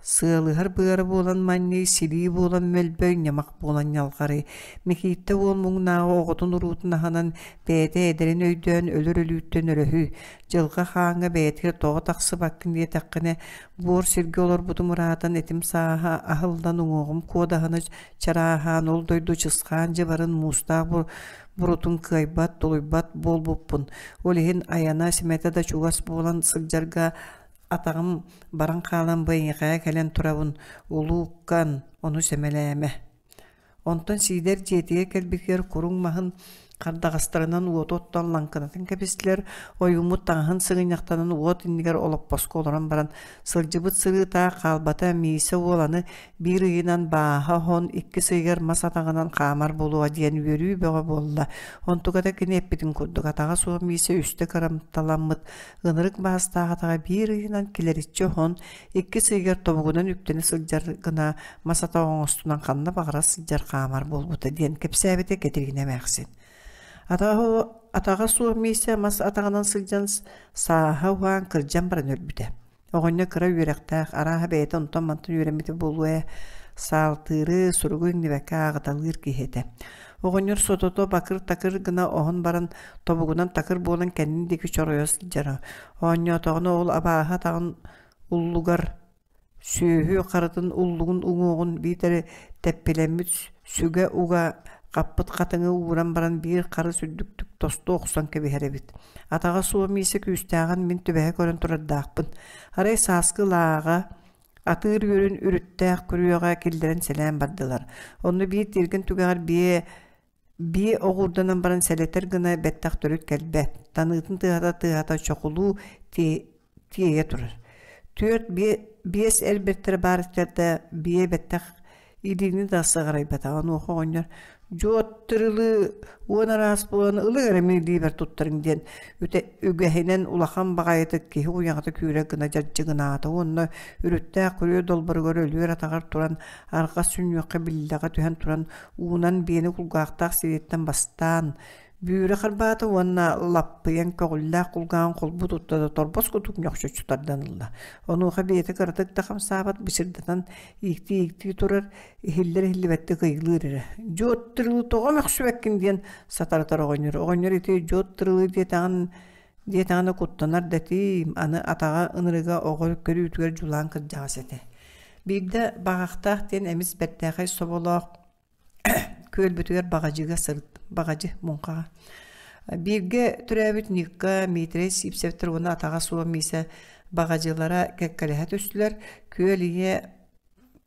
B: Сыалыһар быара буолан манньый, силии буолан мөлбөй, ньамах буолан ньалҕарый. Микииттэ уол муҥнааҕы оҕотун уруутун аһынан, бэйэтэ эдэрин өйдөөн өлөр өлүүттэн өрөһүй. Дьылҕа хааҥҥа бэйэтигэр тоҕо тахсыбаккын диэтэххинэ, буор сиргэ олорбутум ыраатан этим сааһа аһыллан уҥуоҕум куодаһына чарааһаан ол дойду чысхаан дьыбарын муустаах бурутун кыайбат, тулуйбат буолбуппун. Ол иһин айана симэтэ да чугас буолан сылдьарга Атаҕым баран хаалан бу эйиэхэҕэ кэлэн турабын, улууккан, ону сэмэлээмэ. Онтон Сиидэр дьиэтигэр кэлбитигэр куруҥ маһын хардаҕастарынан уоту оттон лаҥкынатын кэбистилэр, ойууммут таҥаһын сыгынньахтанан уот иннигэр олоппоско олорон баран сылдьыбыт сырыыта хаалбата Миисэ уол аны биир ыйынан бааһа оһон, иккис ыйыгар мас атаҕынан хаамар буолуо диэн үөрүү бөҕө буолла. Онтуката кини эппитин курдук атаҕа суох Миисэ үстэ кырамталаммыт Ынырык баастаах атаҕа биир ыйынан килэриччи оһон, иккис ыйыгар тобугунан үктэнэ сылдьар гына мас атах оҥостунан ханна баҕарар сылдьар хаамар буолбута диэн кэпсээбитэ Кэтириинэ эмээхсин. Атаҕа суох Миисэ мас атаҕынан сылдьан сааһа уһаан кырдьан баран өлбүтэ. Оҕонньор кыра үөрэхтээх, арааһа бэйэтэ онтон-мантан үөрэммитэ буолуо ээ, саалтыыры, суругу иҥнибэккэ ааҕыталыыр киһи этэ. Оҕонньор сотото бакыр-такыр гына оһон баран, тобугунан такыр буолан кэннин диэки чоройо сылдьара. Оонньоотоҕуна ол абааһы атаҕын уллугар сүөһү харытын уллугун уҥуоҕун биитэр тэппилэммит сүгэ уга хаппыт хатыҥы ууран баран биир харыс үрдүктүк тосту охсон кэбиһэр эбит. Атаҕа суох Миисэ күүстээҕин мин түбэһэ көрөн турардаахпын. Арай сааскы лааҕа атыыр үөрүн үрүттээх күрүөҕэ киллэрэн сэлээн бардылар. Онно биир тиэргэн түгэҕэр биэ биэ оҕуурданан баран сэлэтэр гына бэттэх төрүт кэлбэт. Таныытын тыаһата-тыаһата чохулуу тиэйэ турар. Түөрт биэс эр бэртэрэ баар этилэр да биэ бэттэх илиини да сыҕарыйбатаҕа. Онуоха оҕонньор «Дьуот тырылыы уон араас буолан ылыҥ эрэ мин илиибэр туттарыҥ» диэн үгэһинэн улахан баҕайытык киһи уйаҕата күүрэ гына дьардьыгынаата уонна үрүттээх күрүө долборугар өлүөр атаҕар туран арҕас сүнньүөххэ биллэҕэ түһэн туран уунан биэни кулгаахтаах сириттэн бастаан Бүүрэ харбаата уонна лаппыйан көҕүллээх кулгааҕын холбуу тутта да торбос курдук ньохчоччу тардан ылла. Онуоха бэйэтэ кыратык да хамсаабат бычырдатан ииктии-ииктии турар, иһиллэр-иһиллибэттик ыйылыыр эрэ. «Дьуот тырылыы тоҕо мөхсүбэккин?» диэн сатаратар оҕонньор. Оҕонньор ити дьуот тырылыы диэтэҕин диэтэҕинэ куттанар да этиим, аны атаҕа ынырыга оҕо көрүүтүгэр дьулаан кырдьаҕас этэ. Биирдэ Баҕахтаах диэн эмис бэртээхэй соболоох Күөлбүтүгэр баҕадьыга сырыт баҕадьы муҥхаҕа. Бииргэ төрөөбүт Ньыкка, Миитэрэй Сиипсэптэр уонна атаҕа суох Миисэ баҕадьылара кэккэлэһэ түстүлэр. Күөл ийэ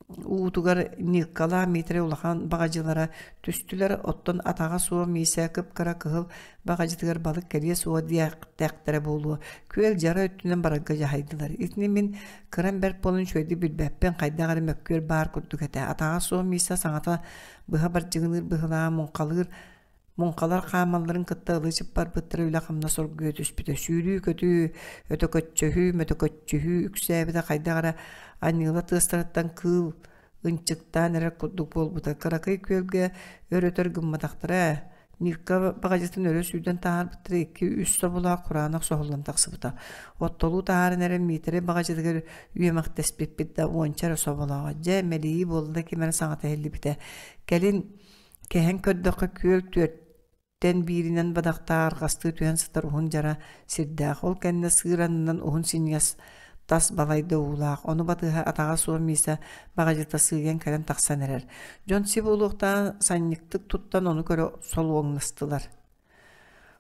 B: уутугар Ньыккалаах Миитэрэй улахан баҕадьылара түстүлэр, оттон атаҕа суох Миисэ кып-кыра кыһыл баҕадьытыгар балык кэлиэ суоҕа диэхтэхтэрэ буолуо. Күөл дьара өттүнэн барарга дьаһайдылар. Итини мин Кырам бэрт буолан үчүгэйдик билбэппин, хайдах эрэ мөккүөр баар курдук этэ. Атаҕа суох Миисэ саҥата быһа бардьыгыныыр быһылаан муҥхалыыр муҥхалар хаамалларын кытта ылы чыппарбыттара үлэ-хамнас оргуйа түспүтэ. Сүүрүү-көтүү, өтөкөччөһүү, мөтөкөччүһүү үксээбитэ хайдах эрэ аньыыла тыастарыттан кыыл ынчыктаан эрэр курдук буолбута. Кыракый күөлгэ өр-өтөр гымматахтара. Ньыкка баҕадьытын өрө сүүрдэн таһаарбыттара икки-үс соболоох кураанах соһуллан тахсыбыта. Оттолуу таһааран эрэн Миитэрэй баҕадьытыгар үөмэхтэспиппит да уонча эрэ соболооҕо. Дьэ, мэлийии буолла да ким эрэ саҥата иһиллибитэ. Кэлин кэһэн көрдөххө күөл түөрт Тэн бииринэн бадахтаах арҕастыы түһэн сытар уһун дьара сирдээх, ол кэннэ сыыр аннынан уһун синньигэс тас балайда уулаах, ону батыһа атаҕа суох Миисэ баҕадьыта сыыйан кэлэн тахсан эрэр. Дьон си буолуохтаан санньыктык туттан ону көрө солуоҥнастылар.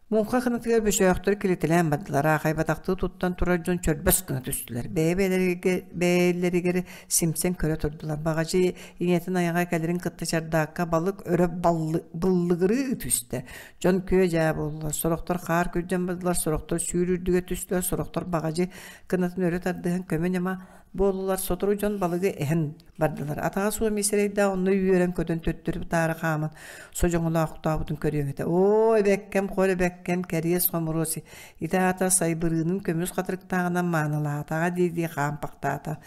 B: Муҥха кынатыгар бөсөөхтөр килитэлээн бардылар, аахайбатахтыы туттан турар дьон чөрбөс гына түстүлэр. Бэйэ-бэйэлэригэр симсэн көрө турдулар. Баҕадьы ийэтин айаҕа кэлэрин кытта чардаакка балык өрө быллыгырыы түстэ. Дьон күө-дьаа буоллулар. Сорохтор хаар күрдьэн бардылар, сорохтор сүүр үрдүгэ түстүлэр, сорохтор баҕадьы кынатын өрө тардыһан көмө-ньама буоллулар. Сотору дьон балыгы эһэн бардылар. Атаҕа суох миэстэрэйдээх онно үөрэн-көтөн төттөрү-таары хааман содьоҥолоохтообутун көрүөҥ этэ. Оо, эбэккэм, хор эбэккэм, кэриэс хомуруос ити аата сайбырыынын көмүс хатырыктааҕынан маанылаатаҕа дии-дии хаампахтаата.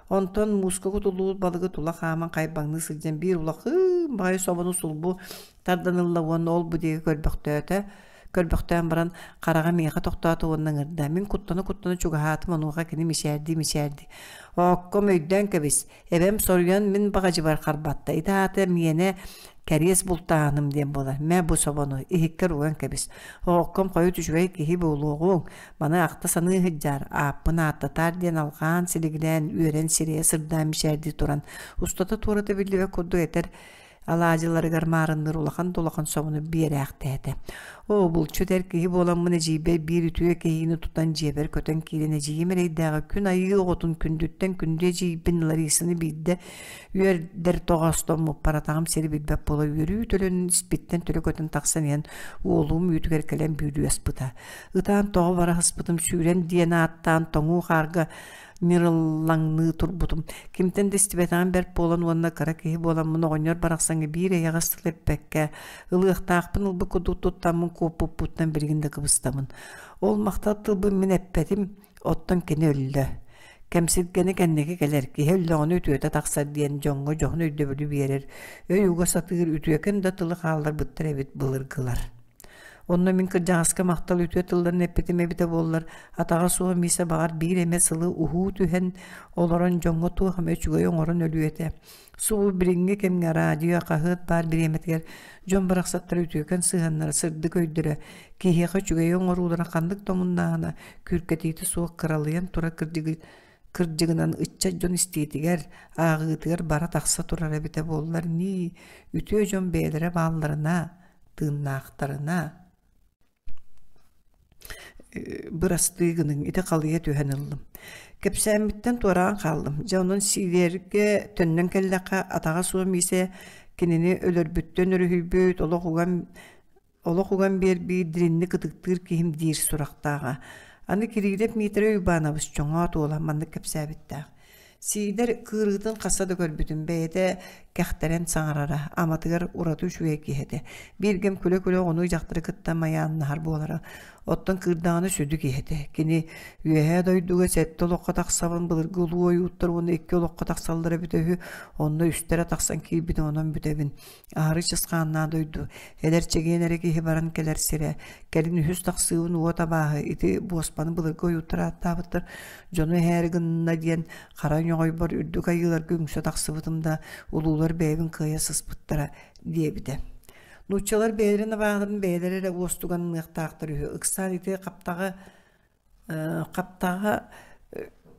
B: Онтон мууска кутуллубут балыгы тула хааман хайбаҥныы сылдьан биир улахан баҕайы собону сулбу тардан ылла уонна ол-бу диэки көрбөхтөөтө. Көрбөхтөөн баран хараҕа миэхэ тохтоото уонна ыҥырда. Мин куттана-куттана чугаһаатым, онуоха кини мичээрдии-мичээрдии: «Оокком өйдөөн кэбис, эбэм соруйан мин баҕадьыбар харбатта, ити аата миэнэ кэриэс бултааһыным диэн буолар. Мэ бу собону, иһиккэр уган кэбис. Оокком хойут үчүгэй киһи буолуоҕуҥ, маны ахта саныы сылдьаар, ааппын ааттатаар» диэн алҕаан силигилээн, үөрэн сирэйэ сырдаан мичээрдии туран, устата-туората биллибэт курдук этэр алаадьыларыгар маарынныыр улахан да улахан собону биэрээхтээтэ. Оо, булчут эр киһи буоламмын эдьиийбэр биир үтүө кэһиини тутан дьиэбэр көтөн киирэн эдьиийим эрэйдээҕи күн айыы оҕотун күндүттэн күндү эдьиийбин Ларисаны биирдэ үөрдэр тоҕоостоммуппар атаҕым сири билбэт буола үөрүү төлөн испиттэн төлө көтөн тахсан иһэн уолум үүтүгэр кэлэн бүүлүү аспыта. Ытаан тоҕо бара сыспытым сүүрэн диэн ааттаан тоҥуу хаарга ньырыллаҥныы турбутум. Кимтэн да истибэтэҕим бэрт буолан уонна кыра киһи буоламмын оҕонньор барахсаҥҥа биир эйэҕэс тыл эппэккэ, ылыахтаахпын ылбыт курдук туттаммын куоппуппуттан билигин да кыбыстабын. Ол махтал тылбын мин эппэтим, оттон кини өллө. Кэмсилгэни кэнники кэлэр, киһи өллөҕүнэ үтүөтэ тахсар диэн дьоҥҥо дьоһун өйдөбүлү биэрэр, өй уга сатыыр үтүөкэн да тылы хаалларбыттар эбит былыргылар. Онно мин кырдьаҕаска махтал үтүө тылларын эппитим эбитэ буоллар, атаҕа суох Миисэ баҕар биир эмэ сылы уһуу түһэн олорон дьоҥҥо туох эмэ үчүгэй оҥорон өлүө этэ. Субу билиҥҥи кэмҥэ радио, хаһыат баар бириэмэтигэр дьон барахсаттар үтүөкэн сыһыаннара, сырдык өйдөрө, киһиэхэ үчүгэйи оҥоруулара ханнык да омуннааҕына, күүркэтиитэ суох кыралыйан турар кырдьыгы кырдьыгынан ыччат дьон истиитигэр, ааҕыытыгар бара-тахса турар эбитэ буоллар нии, үтүө дьон бэйэлэрэ баалларына, тыыннаахтарына бырастыы гыныҥ, ити халыйа түһэн ыллым. Кэпсээммиттэн туораан хааллым. Дьэ онон Сивергэ төннөн кэллэххэ, атаҕа суох Миисэ кинини өлөрбүттэн өрүһүйбүт, олох уган олох уган биэрбит, дириҥник ытыктыыр киһим диир сурахтааҕа. Аны Кириилэп Миитэрэй Уйбаанабыс чоҥоот уола маннык кэпсээбиттээх. Сиидэр кыырыытын хаста да көрбүтүм, бэйэтэ кэхтэрэн саҥарара, аматыгар ураты үчүгэй киһи этэ. Бииргэм күлэ-күлэ оҕону дьахтары кытта майааннаһар буолара. Оттон кыырдаҕына сүдү киһи этэ. Кини үөһээ дойдуга сэттэ олоххо тахсабын, былыргы улуу ойууттар уонна икки олоххо тахсаллара эбитэ үһү, онно үстэрэ тахсан киирбитим, онон бүтэбин. Аһары чысхааннаах дойду, эдэр чэгиэн эрэ киһи баран кэлэр сирэ, кэлин үһүс тахсыыбын уот абааһы, ити буоспаны былыргы ойууттар ааттаабыттар, дьону эһээри гынна диэн хара ньоҕойбор үрдүк айыыларга үҥсэ тахсыбытым да, улуулар бэйэбин кыайа сыспыттара диэбитэ. Нууччалар бэйэлэрин абааһыларын бэйэлэрэ эрэ уостуганныахтаахтар үһү. Ыксаан ити хаптаҕа Хаптаҕа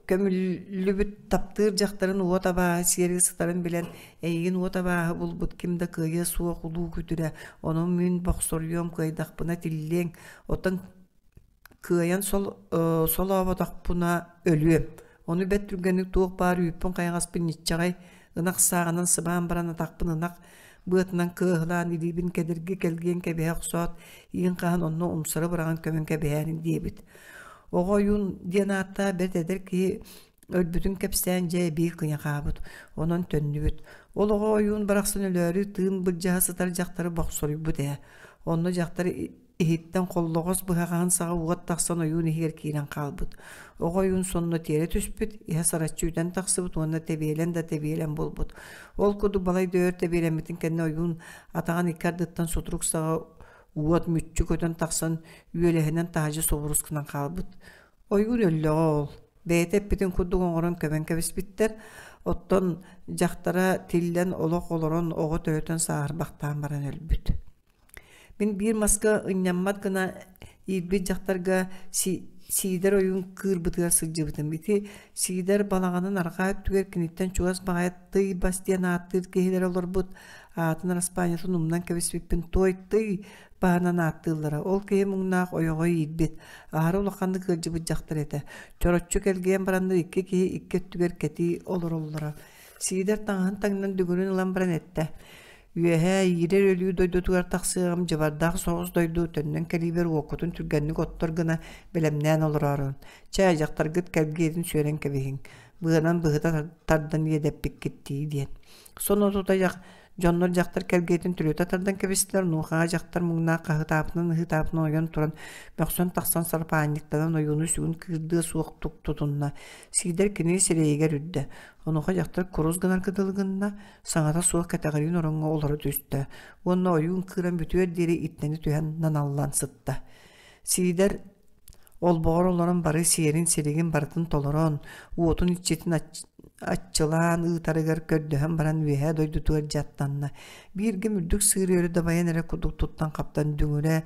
B: көмүллүбүт таптыыр дьахтарын уот абааһы сиэри сытарын билэн, эйигин уот абааһы булбут ким да кыайыа суох улуу күтүрэ, онон мин бохсоруйуом кыайдахпына тиллиэҥ, оттон кыайан солооботохпуна өлүөм. Ону бэрт түргэнник туох баар үүппүн-хайаҕаспын ньиччэҕэй ынах сааҕынан сыбаан баран атахпын ынах быатынан кыаһылаан илиибин кэдирги кэлгиэн кэбиһэ охсоот, иин хаһан онно умсары быраҕан көмөн кэбиһээрин диэбит. Оҕо ойуун диэн ааттаах бэрт эдэр киһи өлбүтүн кэпсээн дьэ эбии кыйахаабыт, онон төннүбүт. Ол оҕо ойуун барахсан өлөөрү тыын былдьаһа сытар дьахтары бохсоруйбут ээ. Онно дьахтар иһиттэн холлоҕос быһаҕаһын саҕа уот тахсан ойуун иһигэр киирэн хаалбыт. Оҕо ойуун сонно тиэрэ түспүт, иһэ сараччы үтэн тахсыбыт уонна тэбиэлэн да тэбиэлэн буолбут. Ол курдук балай да өр тэбиэлэммитин кэннэ ойуун атаҕын икки ардыттан сутурук саҕа уот мүччү көтөн тахсан үөлэһинэн таһдьа субурус гынан хаалбыт. Ойуун өллөҕө ол. Бэйэтэ эппитин курдук оҥорон көмөн кэбиспиттэр. Оттон дьахтара тиллэн олох олорон оҕо төрөтөн сааһырбахтаан баран өлбүт. Мин биир маска ынньаммат гына Иирбит дьахтарга Сиидэр ойуун кыырбытыгар сылдьыбытым. Ити Сиидэр балаҕанын арҕаа өттүгэр киниттэн чугас баҕайы Тый бас диэн ааттыыр киһилэрэ олорбут. Аатын араспаанньатын умнан кэбиспиппин туой тый баһынан ааттыыллара. Ол киһи муҥнаах ойоҕо иирбит, аһара улаханнык ыалдьыбыт дьахтар этэ. Чороччу кэлгийэн бараннар икки киһи икки өттүгэр кэтии олороллоро. Сиидэр таҥаһын таҥнан дүҥүрүн ылан баран эттэ: «Үөһээ иирэр өлүү дойдутугар тахсыаҕым дьыбардаах соҕус дойду төннөн кэлиибэр уоккутун түргэнник оттор гына бэлэмнээн олороорун. Чэ, дьахтаргыт кэлгиэтин сүөрэн кэбиһиҥ, быанан быһыта тардан иэдэппиккит дии» диэн. Сонно тута Дьоннор дьахтар кэлгиэтин түрүтэ тардан кэбистилэр, онуохаҕа дьахтар муҥнаах хаһытаабытынан-ыһыытаабытынан ойон туран, мөхсөн тахсан сарапаанньыктанан ойууну сүгүн кыырдыа суохтук тутунна. Сиидэр кини сирэйигэр үрдэ. Онуоха дьахтар курус гынарга дылы гынна, саҥата суох кэтэҕириин ороҥҥо олоро түстэ уонна ойуун кыыран бүтүөр диэри иттэнэ түһэн наналлан сытта. Сиидэр Олбоҕор олорон бары сиэрин-силигин барытын толорон, уотун иччитин аччылаан ыытарыгар көрдөһөн баран үөһээ дойдутугар дьаттанна. Бииргэ үрдүк сыыр өрө дабайан эрэ курдук туттан-хаптан дүҥүрэ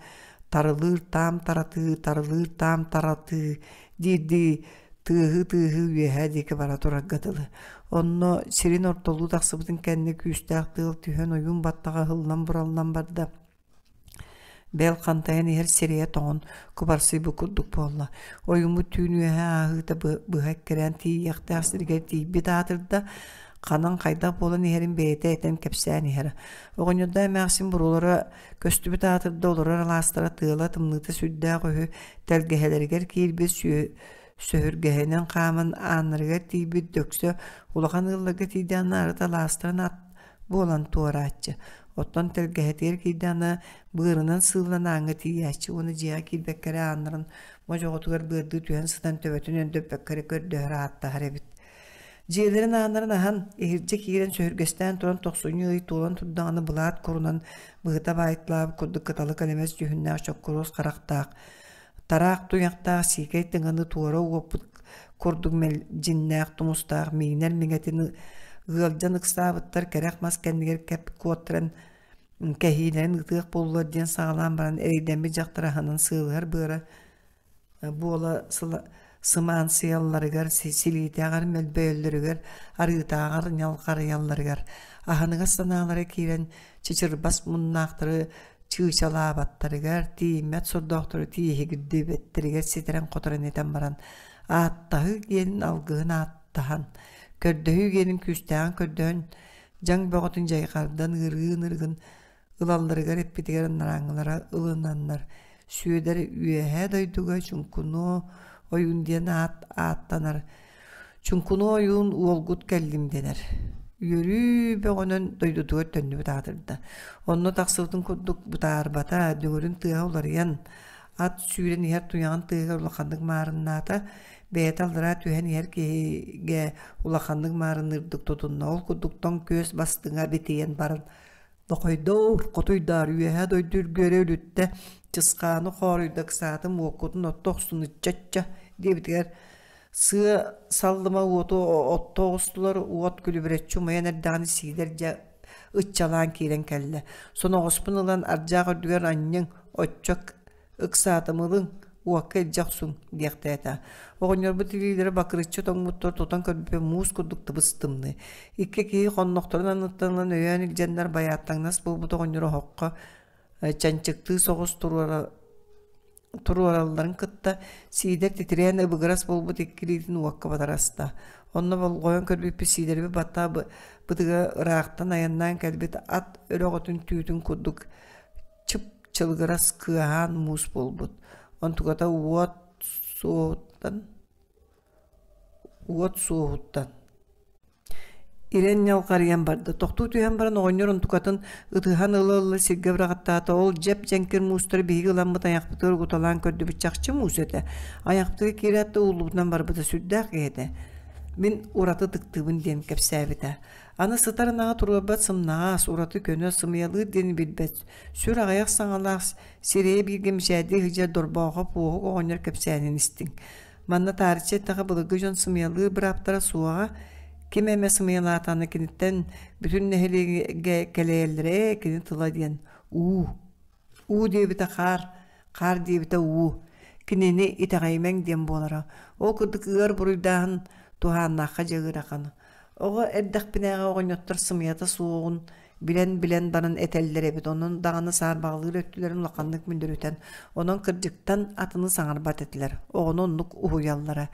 B: тарылыыр таам таратыы, тарылыыр таам таратыы диирдии тыаһыы-тыаһыы үөһээ диэки бара турарга дылы. Онно сирин ортолуу тахсыбытын кэннэ күүстээх тыал түһэн ойуун баттаҕа ыһыллан-бураллан барда. Бэл хантайан иһэр сирэйэ тоҥон кубарсыйбыт курдук буолла. Ойууммут түүн үөһэ ааһыыта быһа эккирээн тиийиэхтээх сиригэр тиийбит аатырда, ханан хайдах буолан иһэрин бэйэтэ этэн кэпсээн иһэрэ. Оҕонньордоох эмээхсин буруолара көстүбүт аатырда олорор алаастара тыала тымныыта сүрдээх үһү, тэлгэһэлэригэр киирбит сөһүргэһинэн хааман ааннарыгар тиийбит дөксө улахан ыалларга тиийдэҕинэ арыт алаастарын ат буолан туорааччы. Оттон тэлгэһэтигэр киирдэҕинэ быарынан сыыллан ааҥҥа тиийээччи уонна дьиэҕэ киирбэккэ эрэ ааннарын модьоҕотугар быардыы түһэн сытан төбөтүн өндөппөккө эрэ көрдөһөр ааттаһар эбит. Дьиэлэрин ааннарын аһан, иһирдьэ киирэн сөһүргэстээн туран тохсунньу ый туолан турдаҕына былаат курунан быһыта баайталаабыт курдук кыталык элэмэс дьүһүннээх чоккуруос харахтаах, тараах туйахтаах сиикэй тыҥаны туора уоппут курдук мэлдьиннээх тумустаах миинэр миҥэтин ыалдьан ыксаабыттар кэрэх мас кэннигэр кэп куоттаран кэһиилэрин ытыах буоллулар диэн саҕалаан баран эрэйдэммит дьахтар аһынан сыалыһар быара буола сымаан сыйалларыгар силиитээҕэр мөлбөйөллөрүгэр арыытааҕар ньалҕарыйалларыгар аһыныгас санаалара киирэн чычырбас муннаахтары чыычалаабаттарыгар, тиийиммэт сордоохтору тииһигирдибэттэригэр ситэрэн-хоторон этэн баран, ааттаһыы диэнин алгыһын ааттаһан, көрдөһүү диэнин күүстээҕин көрдөһөн, дьаҥ бөҕөтүн дьайҕардан ыарыы ынырыгын ылалларыгар эппитигэр анарааҥҥылара ылынаннар, Сүөдэр үөһээ дойдуга Чуҥкунуо ойуун диэн аат ааттанар Чуҥкунуо ойуун уолгут кэллим дэнэр. Үөрүү бөҕөнөн дойдутугар төннүбүт аатырда. Онно тахсыбытын курдук бытаарбата, дүҥүрүн тыаһа уларыйан, ат сүүрэн иһэр туйаҕын тыаһыгар улаханнык маарыннаата, бэйэтэ аллараа түһэн иһэр киһигэ улаханнык маарынныырдык тутунна. Ол курдук тоҥ күөс бастыҥа битийэн баран Нохойдоор, хотуйдаар, үөһээ дойду үргүөрэ үлүттэ, чысхааны хооройдо ыксаатым, уоккутун отто охсун ычча-ычча диэбитигэр сыа саллыма уоту отто оҕустулар, уот күлүбүрэччи умайан эрдэҕинэ Сиидэр дьэ ыччалаан киирэн кэллэ. Соноҕоспун ылан ардьаах үрдүгэр анньыҥ, оччо Ыксаатым ылыҥ, уокка илдьэ охсуҥ диэхтээтэ. Оҕонньорбут илиилэрэ бакырыччы тоҥмуттар тутан көрбүппүт муус курдук тыбыс-тымныы. Икки киһи хоннохторун анныттан ылан өйөөн илдьэннэр байааттаҥнас буолбут оҕонньору оһоххо чанчыктыы соҕус туруора туруоралларын кытта Сиидэр титирээн ыбыгырас буолбут икки илиитин уокка батараста. Онно болҕойон көрбүппүт Сиидэрэби баттаа бытыга ыраахтан айаннаан кэлбит ат өрөҕөтүн түүтүн курдук чып-чылгырас кыаһаан муус буолбут, онтуката уот суоһуттан уот суоһуттан ирэн ньалҕарыйан барда. Тохтуу түһэн баран оҕонньор онтукатын ытыһан ыла-ыла сиргэ быраҕаттаата. Ол дьэп-дьэҥкир муустары биһиги ыламмыт айахпытыгар угуталаан көрдүбүт чахчы муус этэ. Айахпытыгар киирээт да ууллубутунан барбыта сүрдээх киһи этэ. Мин ураты ытыктыыбын диэн кэпсээбитэ. Аны сытар ынаҕы туруорбат сымнаҕас, ураты көнө, сымыйалыыр диэни билбэт, сүр аҕыйах саҥалаах, сирэйэ бииргэ мичээрдии сылдьар Дорбоохоп Уоһук оҕонньор кэпсээнин истиҥ. Манна таарыччы эттэххэ былыргы дьон сымыйалыыр бырааптара суоҕа, ким эмэ сымыйалаатаҕына киниттэн бүтүн нэһилиэгэ кэлэйэллэрэ ээ кини тыла диэн уу. Уу диэбитэ хаар. Хаар диэбитэ уу. Кинини итэҕэйимэҥ диэн буолара. Ол курдук ыар буруйдааһын туһааннаахха дьэ ыарахан. Оҕо эрдэхпинээҕи оҕонньоттор сымыйата суоҕун билэн-билэн баран этэллэр эбит, онон даҕаны саарбаҕалыыр өттүлэрин улаханнык мүндүрүтэн, онон кырдьыктан атыны саҥарбат этилэр, оҕону оннук уһуйаллара.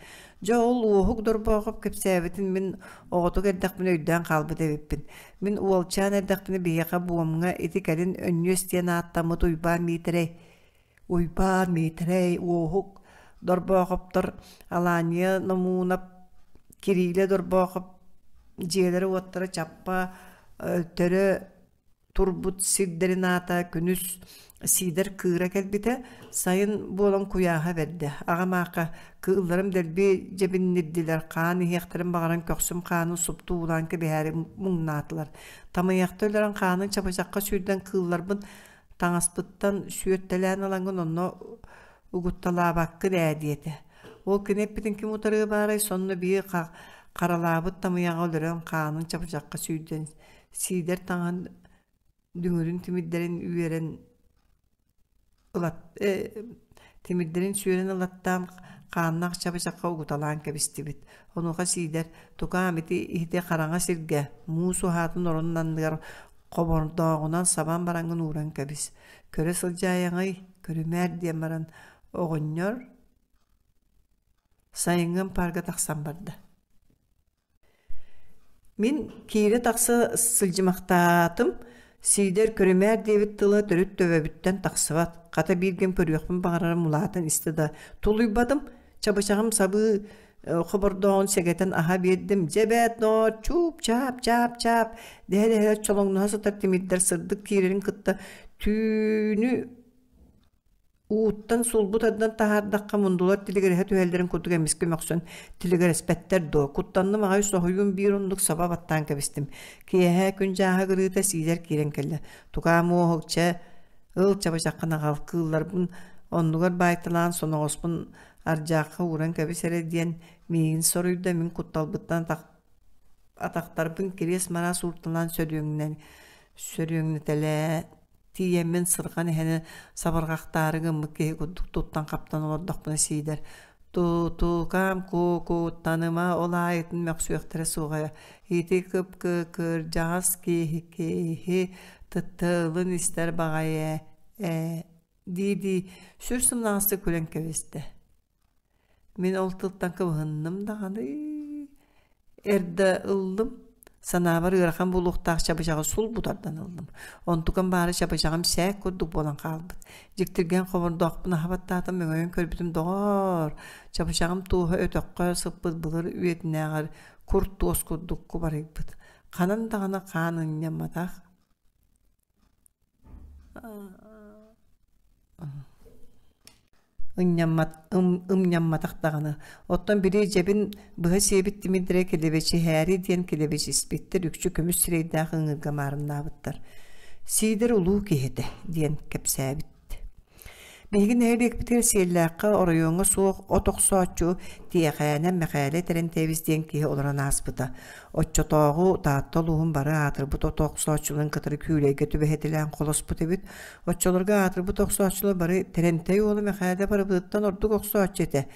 B: Дьэ ол Уоһук Дорбоохоп кэпсээбитин мин оҕотук эрдэхпинэ өйдөөн хаалбыт эбиппин. Мин уолчаан эрдэхпинэ биһиэхэ буомҥа ити кэлин Өнньүөс диэн ааттаммыт Уйбаан Миитэрэй Уйбаан Миитэрэй Уоһук Дорбоохоптор Алания Номуунап Кириилэ Дорбоохоп дьиэлэрэ-уоттара чаппа төрө турбут сирдэрин аата күнүс Сиидэр кыыра кэлбитэ, сайын буолан куйааһа бэрдэ. Аҕам аахха кыылларым дэлби дьэбиннирдилэр, хаан иһиэхтэрин баҕаран көхсүм хаанын супту уулаан кэбиһээри муҥнаатылар. Тамыйахта өлөрөн хаанын чабычахха сүүрдэн кыылларбын таҥаспыттан сүөттэлээн ылаҥҥын онно угутталаабаккын ээ диэтэ. Ол кини эппитин ким утарыа баарай, сонно биир харалаабыт тамыйаҕа өлөрөн хаанын чабычахха сүүрдэн Сиидэр таҥаһын дүҥүрүн тимирдэрин үөрэн ылат тимирдэрин сүөрэн ылаттаан хааннаах чабычахха угуталаан кэбистибит. Онуоха Сиидэр тукаам ити иһити хараҥа сиргэ муус уһаатын оронун анныгар хобордооҕунан сабан бараҥҥын ууран кэбис. Көрө сылдьаайаҥый, көрүмээр диэн баран оҕонньор сайыҥҥы ампаарга тахсан барда. Мин киирэ-тахса сылдьымахтаатым, Сиидэр көрүмээр диэбит тыла төрүт төбөбүттэн тахсыбат, хата бииргэм көрүөхпүн баҕарарым улаатан истэ да, тулуйбатым, чабычаҕым сабыы хобордооҕун сэгэтэн аһа биэрдим, дьэ эбээт ноо, чууп-чаап, чаап-чаап, дэһэ-дэһэ чолоҥноһо сытар тимирдэр сырдык киирэрин кытта түүнү Ууттан сулбу тардан таһаардахха мундулар тилигирэһэ түһэллэрин курдук эмискэ мөхсөн тилигирэспэттэр дуо? Куттанным аҕай соһуйуум биир оннук саба баттаан кэбистим. Киэһэ күн дьааһы кырыыта Сиидэр киирэн кэллэ. Тукаам уоһук чэ, ыл чабычаххын аҕал, кыылларбын оннугар баайталаан соноҕоспун ардьаахха ууран кэбис эрэ диэн миигин соруйда, мин кутталбыттан атахтарбын кириэс-мараас уурталаан сөрүөҥнэн сөрүөҥнэтэлээ Тиийэммин сырҕан иһэни сабырҕахтаары гыммыт киһи курдук туттан-хаптан олордохпуна Сиидэр «Тутукам кукуттаныма ол аайытын мөхсүөхтэрэ суоҕа ити кып-кырдьаҕас киһи киһи тылын истэр баҕайы ээ» дии-дии сүр сымнаҕастык күлэн кэбистэ. Мин ол тылтан кыбыһынным даҕаны эрдэ ыллым, санаабар ыарахан буолуохтаах чабычаҕы сулбу тардан ыллым. Онтукам баара чабычаҕым сээк курдук буолан хаалбыт. Дьиктиргээн хобордоохпун аһа баттаатым, өҥөйөн көрбүтүм доҕоор, чабычаҕым туоһа өтөххө сыппыт былыр үйэтинээҕэр кур туос курдук кубарыйбыт. Ханан даҕаны хаан ынньамматах Ынньаммат, ымньамматах даҕаны. Оттон били дьэбин быһа сиэбит тимирдэрэ килэбэчиһээри диэн килэбэчиспиттэр үкчү көмүс сирэйдээх ыҥыырга маарыннаабыттар. Сиидэр улуу киһи этэ диэн кэпсээбит. Биһиги нэһилиэкпитигэр Сиэллээххэ оройуоҥҥа суох от охсооччу Тиэхээнэ Мэхээлэ Тэрэнтэбис диэн киһи олорон ааспыта. Оччотооҕу Таатта улууһун бары аатырбыт от охсооччуларын кытары күүлэйгэ түбэһэтилээн холоспут эбит. Оччолорго аатырбыт охсооччулар бары Тэрэнтэй уола Мэхээлэ барыбытыттан ордук охсооччу этэ.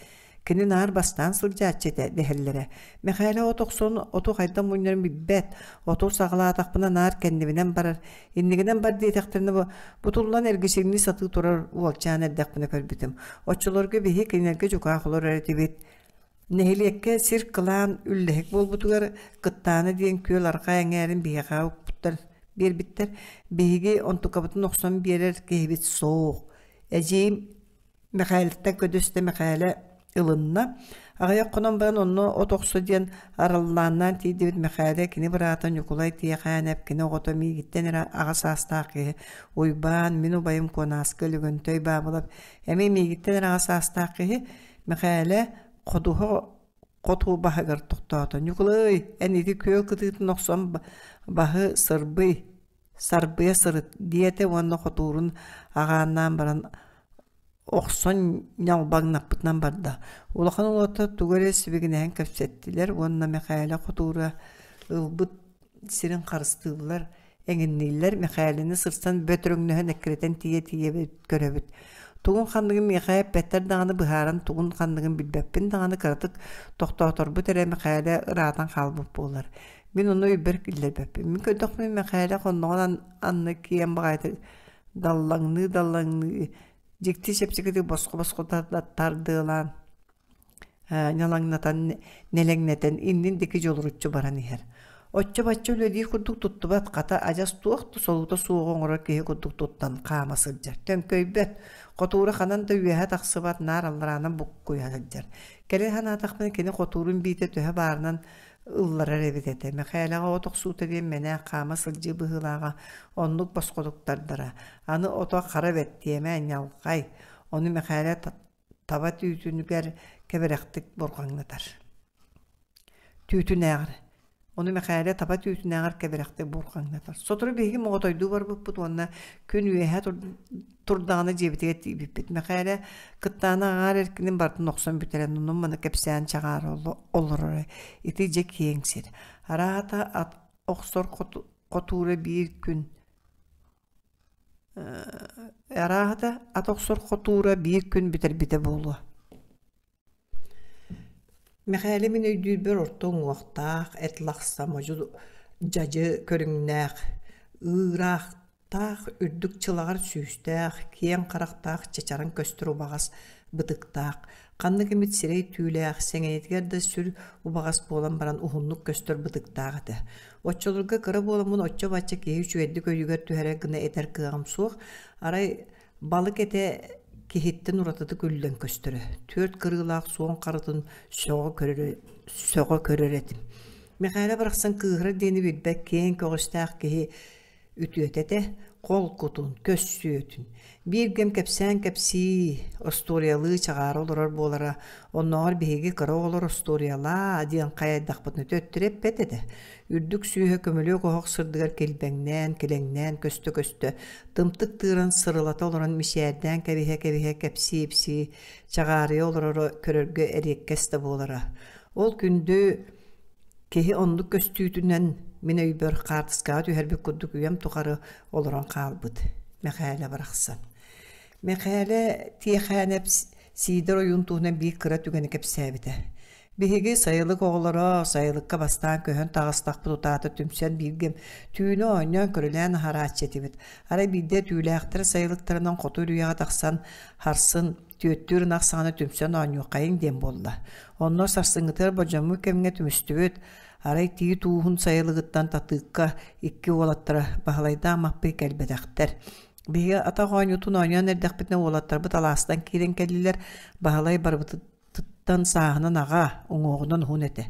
B: Кини наар бастаан сылдьааччы этэ дэһэллэрэ. Мэхээлэ от охсон оту хайдах мунньарын билбэт, оту саҕалаатахпына наар кэннибинэн барар, иннигинэн бар диэтэхтэринэ бу бутуллан эргичиҥнии сатыы турар уолчаан эрдэхпинэ көрбүтүм. Оччолорго биһи кинилэргэ дьукаах олорор этибит. Нэһилиэккэ сир кылаан үллэһик буолбутугар Кыттаана диэн күөл арҕаа эҥээрин биһиэхэ укпуттар биэрбиттэр. Биһиги онтукабытын охсон биэрэр киһибит суох. Эдьиийим Мэхээлэттэн көдүстэ Мэхээлэ ылынна. Аҕыйах хонон баран онно от охсо диэн араллааннаан тиийдибит Мэхээлэ кини быраата Ньукулай Тиэхээнэп кини оҕото миигиттэн эрэ аҕа саастаах киһи Уйбаан, мин убайым Куонааскы Лөгөнтөй Баабылап эмиэ миигиттэн эрэ аҕа саастаах киһи Мэхээлэ ходуһа хоту баһыгар тохтоото. Ньукулай, эн ити күөл кытыытын охсон баһы сырбый, сарбыйа сырыт диэтэ уонна хотуурун аҕааннаан баран охсон ньалбаҥнаппытынан барда. Улахан уолаттар тугу эрэ сибигинэһэн кэпсэттилэр уонна Мэхээлэ хотуура ылбыт сирин харыстыыллар, эҥиннииллэр. Мэхээлэни сырсан бөтөрөҥнөһөн эккирэтэн тиийэ-тиийэ көрөбүт. Тугун-ханныгын миэхэ эппэттэр даҕаны быһааран тугун-ханныгын билбэппин даҕаны кыратык тохтооторбут эрэ Мэхээлэ ыраатан хаалбыт буолар. Мин ону өйбөр киллэрбэппин. Мин көрдөхпүнэ Мэхээлэ хонноҕун анны киэн баҕайытык даллаҥныы-даллаҥныы дьикти чэпчэкитик босхо-босхо тардыалаан ньалаҥнатан, нэлэҥнэтэн иннин диэки дьулуруччу баран иһэр. Оччо-бачча үлэлиир курдук туттубат, хата адьас туох да солуута суоҕу оҥорор киһи курдук туттан хаама сылдьар. Төҥкөйбөт, хотуура ханан да үөһэ тахсыбат, наар аллараанан буккуйа сылдьар. Кэлин санаатахпына кини хотуурун биитэ төһө баарынан ылларар эбит этэ. Мэхээлэҕэ от охсуута диэн мэнээх хаама сылдьыы быһыылааҕа, оннук босхотук тардара. Аны ото хара бэттиэмэ, ньалҕай. Ону Мэхээлэ таба түүтүнүгэр кэбирэхтик бурҕаҥнатар. Түүтүнээҕэр. Ону Мэхээлэ таба түүтүнээҕэр кэбирэхтик бурҕаҥнатар. Сотору биһиги моҕотойдуу барбыппыт уонна күн үөһэ турдаҕына дьиэбитигэр тиийбиппит. Мэхээлэ кыттаана аҥаар эркинин барытын охсон бүтэрэн, онон-маны кэпсээн чаҕаара олороро. Ити дьэ киэҥ сир. Араата ат охсор хотуура биир күн Арааһата, ат охсор хотуура биир күн бүтэрбитэ буолуо. Мэхээлэ мин өйдүүрбэр орто уҥуохтаах, эт лахса, модьу дьадьы көрүҥнээх, ыыраахтаах, үрдүк чылаҕар сүүстээх, киэҥ харахтаах, чачаран көстөр убаҕас бытыктаах, Ханнык эмит сирэй түүлээх, сэҥийэтигэр да сүр убаҕас буолан баран уһуннук көстөр бытыктаах этэ. Оччолорго кыра буоламмын оччо-бачча киһи үчүгэйдик өйүгэр түһэрэр гына этэр кыаҕым суох. Арай балык этэ киһиттэн уратытык үллэн көстөрө. Түөрт кырыылаах суон харытын сөҕө көрөр, сөҕө көрөр этим. Мэхээлэ барахсан кыыһырар диэни билбэт киэҥ көҕүстээх киһи үтүөтэ этэ, холкутун, көссүөтүн. Биир кэм кэпсээн кэпсии, остуоруйалыы чаҕаара олорор буолара, оннооҕор биһиги кыра оҕолор остуоруйалаа диэн хайайдахпытына төттөрү эппэт этэ. Үрдүк сүүһэ көмүлүөк оһох сырдыгар килбэҥнээн, килэҥнээн көстө-көстө, тымтык тыыран сырылата олорон мичээрдээн кэбиһэ-кэбиһэ кэпсии-ипсии, чаҕаарыйа олороро көрөргө эриэккэс да буолара. Ол күндү Киһи оннук көстүүтүнэн мин өйбөр хаартыскаҕа түһэрбит курдук үйэм тухары олорон хаалбыт Мэхээлэ барахсан. Мэхээлэ Тиэхээнэп Сиидэр ойуун туһунан биир кыра түгэни кэпсээбитэ. Биһиги сайылык оҕолоро сайылыкка бастаан көһөн таҕыстахпыт утаата түмсэн бииргэ түүнү оонньоон көрүлээн аһарааччы этибит. Арай биирдэ түүлээхтэр сайылыктарынан хоту үрүйэҕэ тахсан харсын Түөттүүр ынах саҕана түмсэн оонньуоххайыҥ диэн буолла. Онно сарсыҥҥытыгар болдьоммут кэмҥэ түмүстүбүт. Арай тиит ууһун сайылыгыттан Татыыкка икки уолаттара Баһылайдаах Маппый кэлбэтэхтэр. Биһиги атах оонньуутун оонньоон эрдэхпитинэ уолаттарбыт алаастан киирэн кэллилэр. Баһылай барыбытыттан сааһынан аҕа, уҥуоҕунан уһун этэ.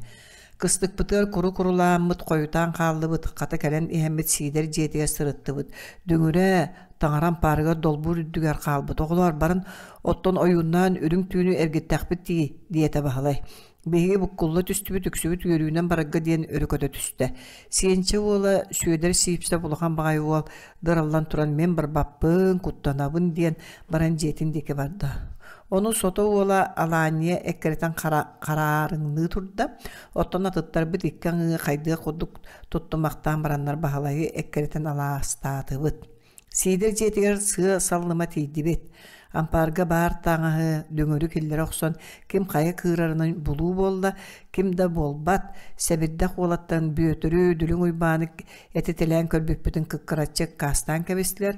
B: Кыстыкпытыгар куру-курулааммыт хойутаан хааллыбыт, хата кэлэн иһэммит Сиидэр дьиэтигэр сырыттыбыт. Дүҥүрэ, таҥара ампаарыгар долбуур үрдүгэр хаалбыт. Оҕолоор, баран оттон ойууннаан үрүҥ түүнү эргиттэхпит дии, диэтэ Баһылай. Биһиги буккулла түстүбүт, үксүбүт үөрүүнэн барарга диэн өрө көтө түстэ. Сиэнчэ уола Сүөдэр Сиипсэп улахан баҕайы уол дыраллан туран мин барбаппын, куттанабын диэн баран дьиэтин диэки барда. Ону Сото уола Алаанньа эккирэтэн хараарыҥныы турда, оттон атыттарбыт икки аҥыы хайдыах курдук туттумахтаан бараннар Баһылайы эккирэтэн алаастаатыбыт. Сиидэр дьиэтигэр сыа саллыма тиийдибит. Ампаарга баар таҥаһы, дүҥүрү киллэрэ охсон ким хайа кыырарынан булуу буолла, ким да буолбат, сэбирдэх уолаттан Бүөтүрү, Дүлүҥ Уйбааны этитэлээн көрбүппүтүн кыккыраччы аккаастаан кэбистилэр.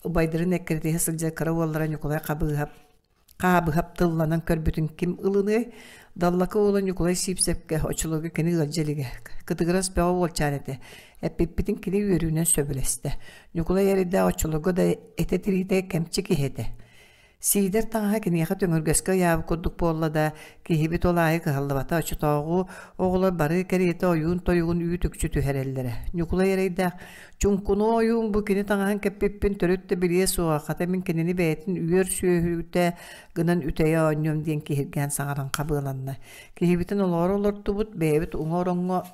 B: Убайдарын эккирэтиһэ сылдьар кыра уоллара Ньукулай Хабыыһап Хаабыһап тылланан көрбүтүн ким ылыныай? Даллака уола Ньукулай Сиипсэпкэ оччолорго кини ыалдьа илигэ. Кытыгырас бөҕө уолчаан этэ. Эппиппитин кини үөрүүнэн сөбүлэстэ. Ньукулай эрэйдээх оччолорго да этэ-тириитэ кэмчи киһи этэ. Сиидэр таҥаһа киниэхэ төҥүргэскэ ыйаабыт курдук буолла да, киһибит ол аайы кыһаллыбата. Оччотооҕу оҕолор бары кэриэтэ ойуун тойугун үүт-үкчү түһэрэллэрэ. Ньукулай эрэйдээх Чуҥкунуо ойуун бу кини таҥаһын кэппиппин төрүт да билиэ суоҕа, хата мин кинини бэйэтин үөр сүөһүтэ гынан үтэйэ оонньуом диэн киһиргээн саҥаран хабыаланна. Киһибитин олоҕор олортубут, бэйэбит уҥа ороҥҥо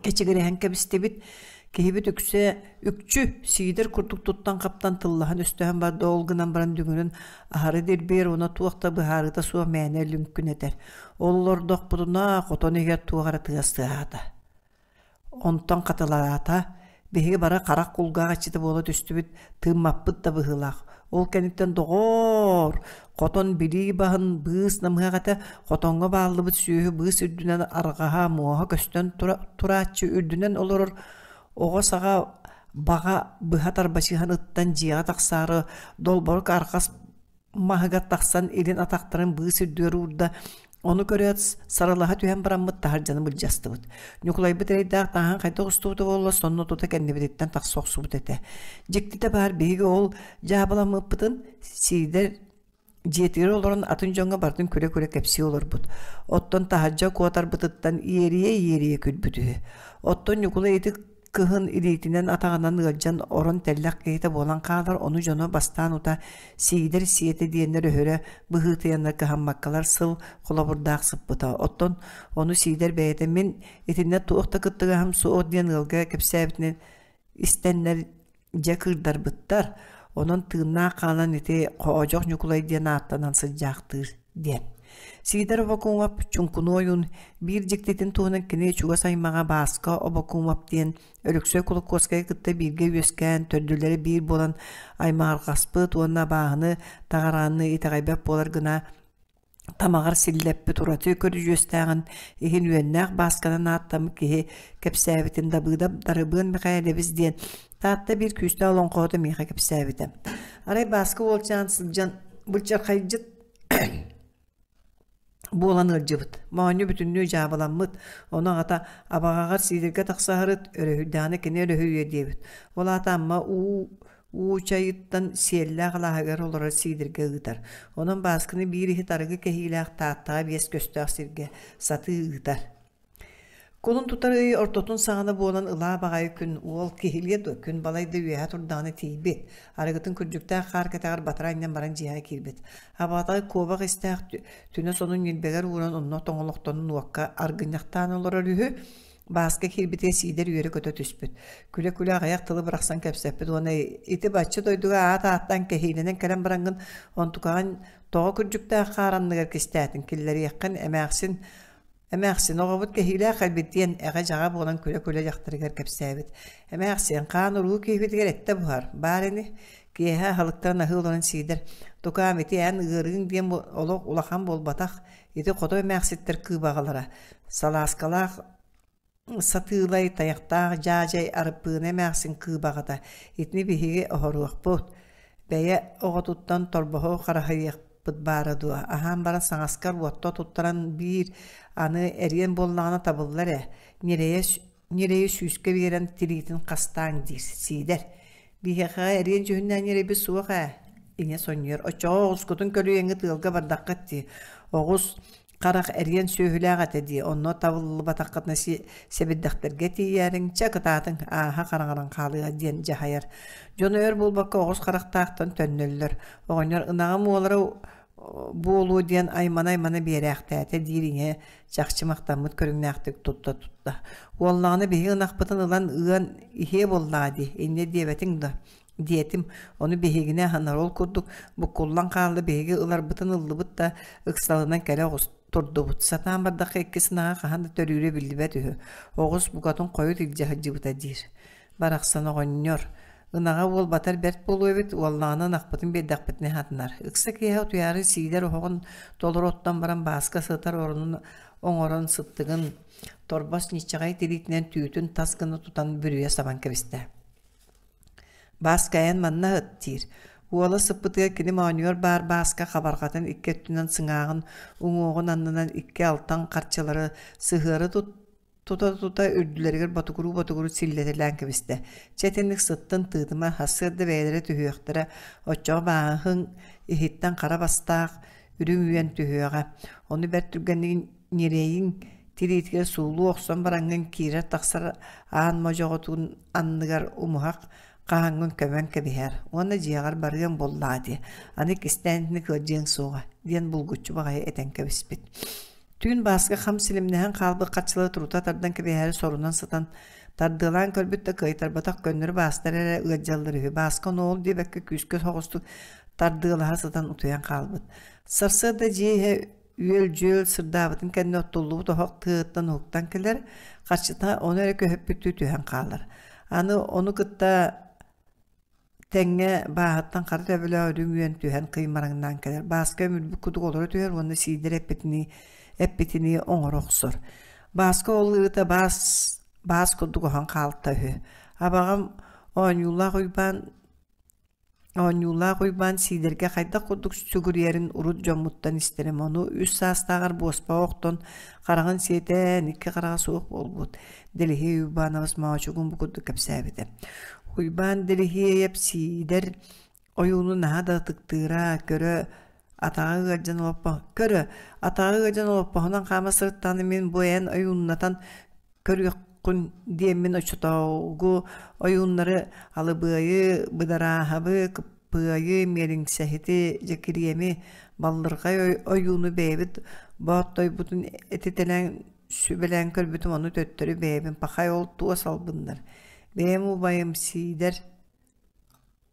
B: кэчигирэһэн кэбистибит. Киһибит үксэ үкчү сиидэр курдук туттан-хаптан тыллаһан өстөһөн барда, ол гынан баран дүҥүрүн аһары дирбиэр уонна туох да быһаарыыта суох мээнэ лүҥкүнэтэр. Ол олордохпутуна хотон иһигэр туох эрэ тыас тыаһаата. Онтон хатылаата, биһиги бары харах кулгаах иччитэ буола түстүбүт, тыыммаппыт да быһыылаах. Ол кэнниттэн доҕоор, хотон билии баһын быыс намыһах этэ, хотоҥҥо бааллыбыт сүөһү быыс үрдүнэн арҕаһа муоһа көстөн турааччы үрдүнэн олорор оҕо саҕа баҕа быһа тарбачыһан ыттан дьиэҕэ тахсаары долборук арҕас маһыгар тахсан илин атахтарын быыс үрдүгэр уурда. Ону көрөөт, сарылаһа түһэн бараммыт таһырдьаны былдьастыбыт. Ньукулайбыт эрэйдээх тааһын хайдах устубута буолла, сонно тута кэннибититтэн тахса охсубут этэ. Дьиктитэ баар, биһиги ол дьаабыламмыппытын Сиидэр дьиэтигэр олорон атын дьоҥҥо барытын күлэ-күлэ кэпсии олорбут. Оттон таһырдьа куотарбытыттан иэрийэ-иэрийэ күлбүт үһү. Оттон Ньукулай ити Кыһын илиитинэн атаҕынан ыалдьан орон тэллэх киһитэ буолан хаалар, ону дьоно бастаан ута Сиидэр сиэтэ диэннэр өһөрө быһыытыйаннар кыһаммаккалар сыл холобурдаах сыппыта. Оттон ону Сиидэр бэйэтэ мин итиннэ туох да кыттыгаһым суох диэн ыалга кэпсээбитинэн истэннэр дьэ кыырдарбыттар, онон тыыннаах хаалан ити Хоодьох Ньукулай диэн ааттанан сылдьаахтыыр диэн. Сиидэр Обокуумап Чуҥкунуо ойуун биир дьиктитин туһунан кини чугас аймаҕа Бааска Обокуумап диэн Өлөксөй Кулаковскайы кытта бииргэ үөскээн, төрдүлэрэ биир буолан аймаҕырҕаспыт уонна абааһыны таҕарааны итэҕэйбэт буолар гына тамаҕар силлэппит ураты көрүдьүөстээҕин иһин үөннээх Баасканан ааттаммыт киһи кэпсээбитин Дабыыдап Дарыбыан Михайлович диэн Таатта биир күүстээх олоҥхоһута миэхэ кэпсээбитэ. Арай Бааска уолчаан сылдьан былчархайдьыт буолан ыалдьыбыт. Моонньу бүтүннүү дьаабыламмыт. Ону аҕата абаҕаҕар Сиидэргэ тахсаһарыт, өрөһүйдэҕинэ кини өрөһүйүө диэбит. Ол аата Амма уу уу чайыттан сиэллээх алааһыгар олорор Сиидэргэ ыытар. Онон Баасканы биир иһит арыгы кэһиилээх Тааттаҕа биэс көстөөх сиргэ сатыы ыытар. Кулун тутар ый ортотун саҕана буолан ылаа баҕайы күн уол киһилиэ дуо күн балайда үөһэ турдаҕына тиийбит. Арыгытын күрдьүктээх хаар кэтэҕэр батара анньан баран дьиэҕэ киирбит. Абаҕата куобах истээх түнэ сонун ньилбэгэр ууран онно тоҥолохтонон уокка аргынньахтаан олорор үһү. Бааска киирбитигэр Сиидэр үөрэ-көтө түспүт. Күлэ-күлэ аҕыйах тылы бырахсан кэпсэппит уонна ити бачча дойдуга аат ааттаан кэһиилэнэн кэлэн бараҥҥын онтукаҕын тоҕо күрдьүктээх хаар анныгар кистээтиҥ киллэриэххин эмээхсин Эмээхсин, оҕобут кэһиилээх кэлбит диэн эҕэ-дьаҕа буолан күлэ-күлэ дьахтарыгар кэпсээбит. Эмээхсин, хаан уруу киһибитигэр эттэ буһар, баар ини. Киэһэ аһылыктарын аһыы олорон Сиидэр, тукаам ити эн ыарыыҥ диэн олох улахан буолбатах, ити хоту эмээхситтэр кыыбаҕалара, салааскалаах сатыылай, тайахтаах дьаадьай Арыппыына эмээхсин кыыбаҕата, итини биһиги оһоруохпут. Бэйэ оҕотуттан торбоһу хараһыйыахпыт баара дуо, аһаан баран саҥаскар уотта туттаран биир, аны эриэн буоллаҕына табыллар ээ, ньирэйэ ньирэйи сүүскэ биэрэн тириитин хастааҥ диир Сиидэр. Биһиэхэ эриэн дьүһүннээх ньирэйбит суох ээ, ийэ сонньуйар. Оччоҕо оҕускутун көлүйэҥҥит ыалга бардаххыт дии. Оҕус Харах эриэн сүөһүлээх этэ дии, онно табыллыбатаххытына сэбирдэхтэргэ тиийээриҥ, чэ кытаатыҥ, ааһа хараҥаран хаалыа диэн дьаһайар. Дьоно өр буолбакка оҕус харахтаахтан төннөллөр. Оҕонньор ынаҕым уолара буолуо диэн аймана-аймана биэрээхтээтэ диир ийэ чахчы махтаммыт көрүҥнээхтик тутта-тутта. Уоллаҕына биһиги ынахпытын ылан ыан иһиэ буоллаҕа дии, инньэ диэбэтиҥ да диэтим. Ону биһигини аһынар ол курдук буккуллан хаалла биһиги ыларбытын ыллыбыт да ыксалынан кэлэ оҕус турдубут. Сатаан бардахха иккис ынаҕа хаһан да төрүүрэ биллибэт үһү. Оҕус букатын хойут илдьэ сылдьыбыта диир. Барахсан оҕонньор ынаҕа уолбатар бэрт буолуо эбит, уоллаҕына ынахпытын биэрдэхпитинэ сатанар. Ыкса киэһэ утуйаары Сиидэр оһоҕун толору оттон баран Бааска сытар оронун оҥорон сыттыгын торбос ньиччэҕэй тириитинэн түүтүн тас гына тутан бүрүйэ сабан кэбистэ. Бааска эн манна ыт диир. Уола сыппытыгар кини моонньугар баар Бааска хабарҕатын икки өттүнэн сыҥааҕын уҥуоҕун аннынан икки алтан харчылары сыһыары тута-тута үрдүлэригэр ботугуруу-ботугуруу силлэтэлээн кэбистэ. Чэ итинник сыттын тыытыма, сарсыарда бэйэлэрэ түһүөхтэрэ, оччоҕо бааһыҥ иһиттэн хара бастаах үрүҥ үөн түһүөҕэ. Ону бэрт түргэнник ньирэйиҥ тириитигэр суулуу охсон бараҥҥын киирэр-тахсар аан модьоҕотун анныгар умуһах хаһаҥҥын көмөн кэбиһэр уонна дьиэҕэр барыаҥ буоллаҕа дии, аны иккистээн итини кыалдьыаҥ суоҕа диэн булгуччу баҕайы этэн кэбиспит. Түүн Бааска хам силимнэһэн хаалбыт харчылары турута тардан кэбиһээри сорунан сытан тардыалаан көрбүт да кыайтарбатах көннөрү баастар эрэ ыалдьаллар үһү. Бааска ону ол диэбэккэ күүскэ соҕустук тардыалаһа сытан утуйан хаалбыт. Сарсыарда дьиэ иһэ Үөл-дьүөл сырдаабытын кэннэ оттуллубут оһох тыаһыттан уһуктан кэлэр, харчыта ону эрэ көһүппүттүү түһэн хаалар. Аны ону кытта Тэҥҥэ бааһыттан хара төбөлөөх үрүҥ үөн түһэн кыймараҥнаан кэлэр. Бааска өмүрбүт курдук олоро түһэр уонна Сиидэр эппитинии, эппитинии оҥоро охсор. Бааска ол ыарыыта баас, баас курдук оһон хаалта үһү. Абаҕам Оонньуулаах Уйбаан Оонньуулаах Уйбаан Сиидэргэ хайдах курдук сүгүрүйэрин урут дьоммуттан истэрим. Ону үс саастааҕар буоспаҕа охтон, хараҕын сиэтэн, икки хараҕа суох буолбут. Дэлиһиэй Уйбаанабыс Моочугун бу курдук кэпсээбитэ. Уйбаан Дэлиһиэйэп Сиидэр ойууну наһаа да ытыктыыра, көрө атаҕа ыалдьан олоппо көрө атаҕа ыалдьан олоппоһунан хаама сырыттаҕына мин бу эн ойууннатан көрүөххүн диэммин оччотооҕу ойууннары Алыбыайы, Быдарааһабы, Кыппыайы, Миэлиҥсэһити, Дьэкириэми, Баллырҕай ойууну бэйэбит Бооттойбутун этитэлээн сүбэлээн көрбүтүм ону төттөрү бэйэбин пахай ол туос албыннар бэйэм убайым Сиидэр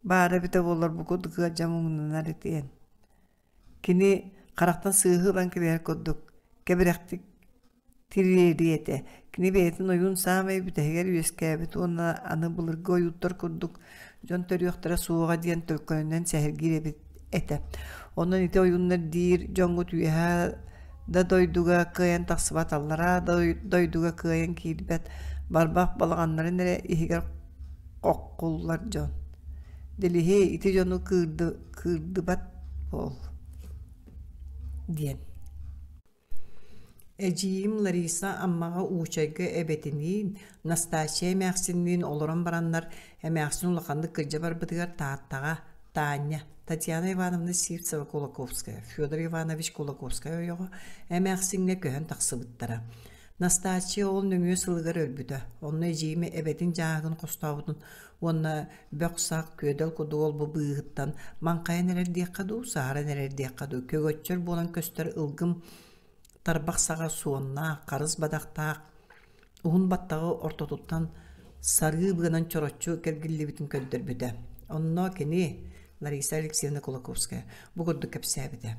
B: баара эбитэ буоллар бу курдук ыалдьан муҥнанар этиэн Кини харахтан сыыһы ылан кэбиһэр курдук кэбирэхтик тириэриэ этэ. Кини бэйэтин ойуун саамай бүтэһигэр үөскээбит уонна аны былыргы ойууттар курдук дьон төрүөхтэрэ суоҕа диэн төлкөнүнэн сэһэргиир эбит этэ. Онон ити ойууннар диир дьоҥҥут үөһээ да дойдуга кыайан тахсыбат, аллараа да дойдуга кыайан киирбэт барбах балаҕаннарын эрэ иһигэр хоххуллар дьон. Дэлиһиэй ити дьону кыырдыбат буол диэн. Эдьиийим Лариса Аммаҕа Уучайга эбэтиниин, Настааччыйа эмээхсинниин олорон бараннар, эмээхсин улаханнык кырдьа барбытыгар Тааттаҕа Таня, Татьяна Ивановна Сивцева-Кулаковская, Федор Иванович Кулаковскай ойоҕо эмээхсиҥҥэ көһөн тахсыбыттара. Настааччыйа ол нөҥүө сылыгар өлбүтэ. Онно эдьиийим эбэтин дьааһыгын хостообутун уонна бөх-сах, күөдэл курдук олбу быыһыттан маҥхайан эрэр диэххэ дуу, саһаран эрэр диэххэ дуу, көгөччөр буолан көстөр ылгым тарбах саҕа суоннаах, харыс бадахтаах, уһун баттаҕы ортотуттан сарыы быанан чороччу кэргиллибитин көрдөрбүтэ. Онно кини, Лариса Алексеевна Кулаковская, бу курдук кэпсээбитэ.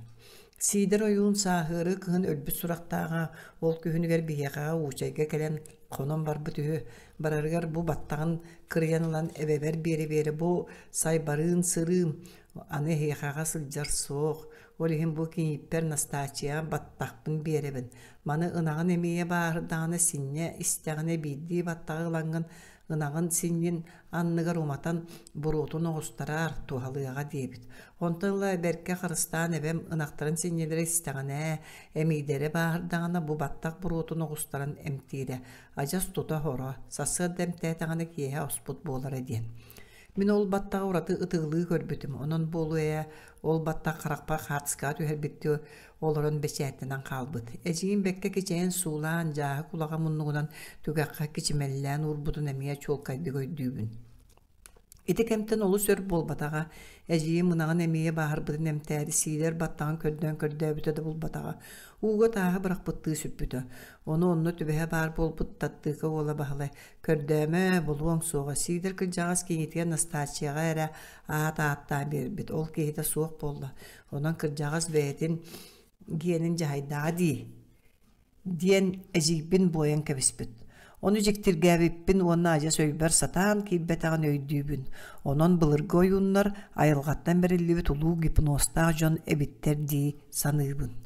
B: Сиидэр ойуун сааһыары кыһын өлбүт сурахтааҕа, ол күһүнүгэр биһиэхэҕэ Уучайга кэлэн хонон барбыт үһү. Барарыгар бу баттаҕын кырыйан ылан эбэбэр биэрэ-биэрэ бу сайбарыын сырыым, аны эһиэхэҕэ сылдьар суох, ол иһин бу кийииппэр Настааччыйаҕа баттахпын биэрэбин. Маны ынаҕын эмиийэ бааһырдаҕына синньэ истэҕинэ биирдии баттаҕы ылаҥҥын ынаҕын синньин анныгар уматан буруотун оҕустараар, туһалыаҕа диэбит. Онтон ыла бэркэ харыстаан эбэм ынахтарын синньилэрэ истэҕинэ, эмиийдэрэ бааһырдаҕына бу баттах буруотун оҕустаран эмтиирэ. Адьас тута хоро, сарсыарда эмтээтэҕинэ киэһэ оспут буолара диэн. Мин ол баттаҕы ураты ытыгылыы көрбүтүм, онон буолуо ээ, ол баттах харахпар хаартыскаҕа түһэрбиттии олорон бэчээттэнэн хаалбыт. Эдьиийим бэккэ кичэйэн суулаан, дьааһык улахан муннугунан түгэххэ кичимэллээн уурбутун эмиэ чуолкайдык өйдүүбүн. Ити кэмтэн олус өр буолбатаҕа, эдьиийим ынаҕын эмиийэ бааһырбытын эмтээри сиилэр баттаҕын көрдөөн көрдөөбүтэ да булбатаҕа, ууга тааһы бырахпыттыы сүппүтэ. Ону онно түбэһэ баар буолбут Таттыыка уола Баһылай «Көрдөөмө, булуоҥ суоҕа, Сиидэр кырдьаҕас кийиитигэр Настааччыйаҕа эрэ аат ааттаан биэрбит, ол киһитэ суох буолла, онон кырдьаҕас бэйэтин гиэнин дьаһайдаҕа дии» диэн эдьиийбин буойан кэбиспит. Ону дьиктиргээбиппин уонна адьас өйбөр сатаан киирбэтэҕин өйдүүбүн. Онон былыргы ойууннар айылҕаттан бэриллибит улуу гипнозтаах дьон эбиттэр дии саныыбын.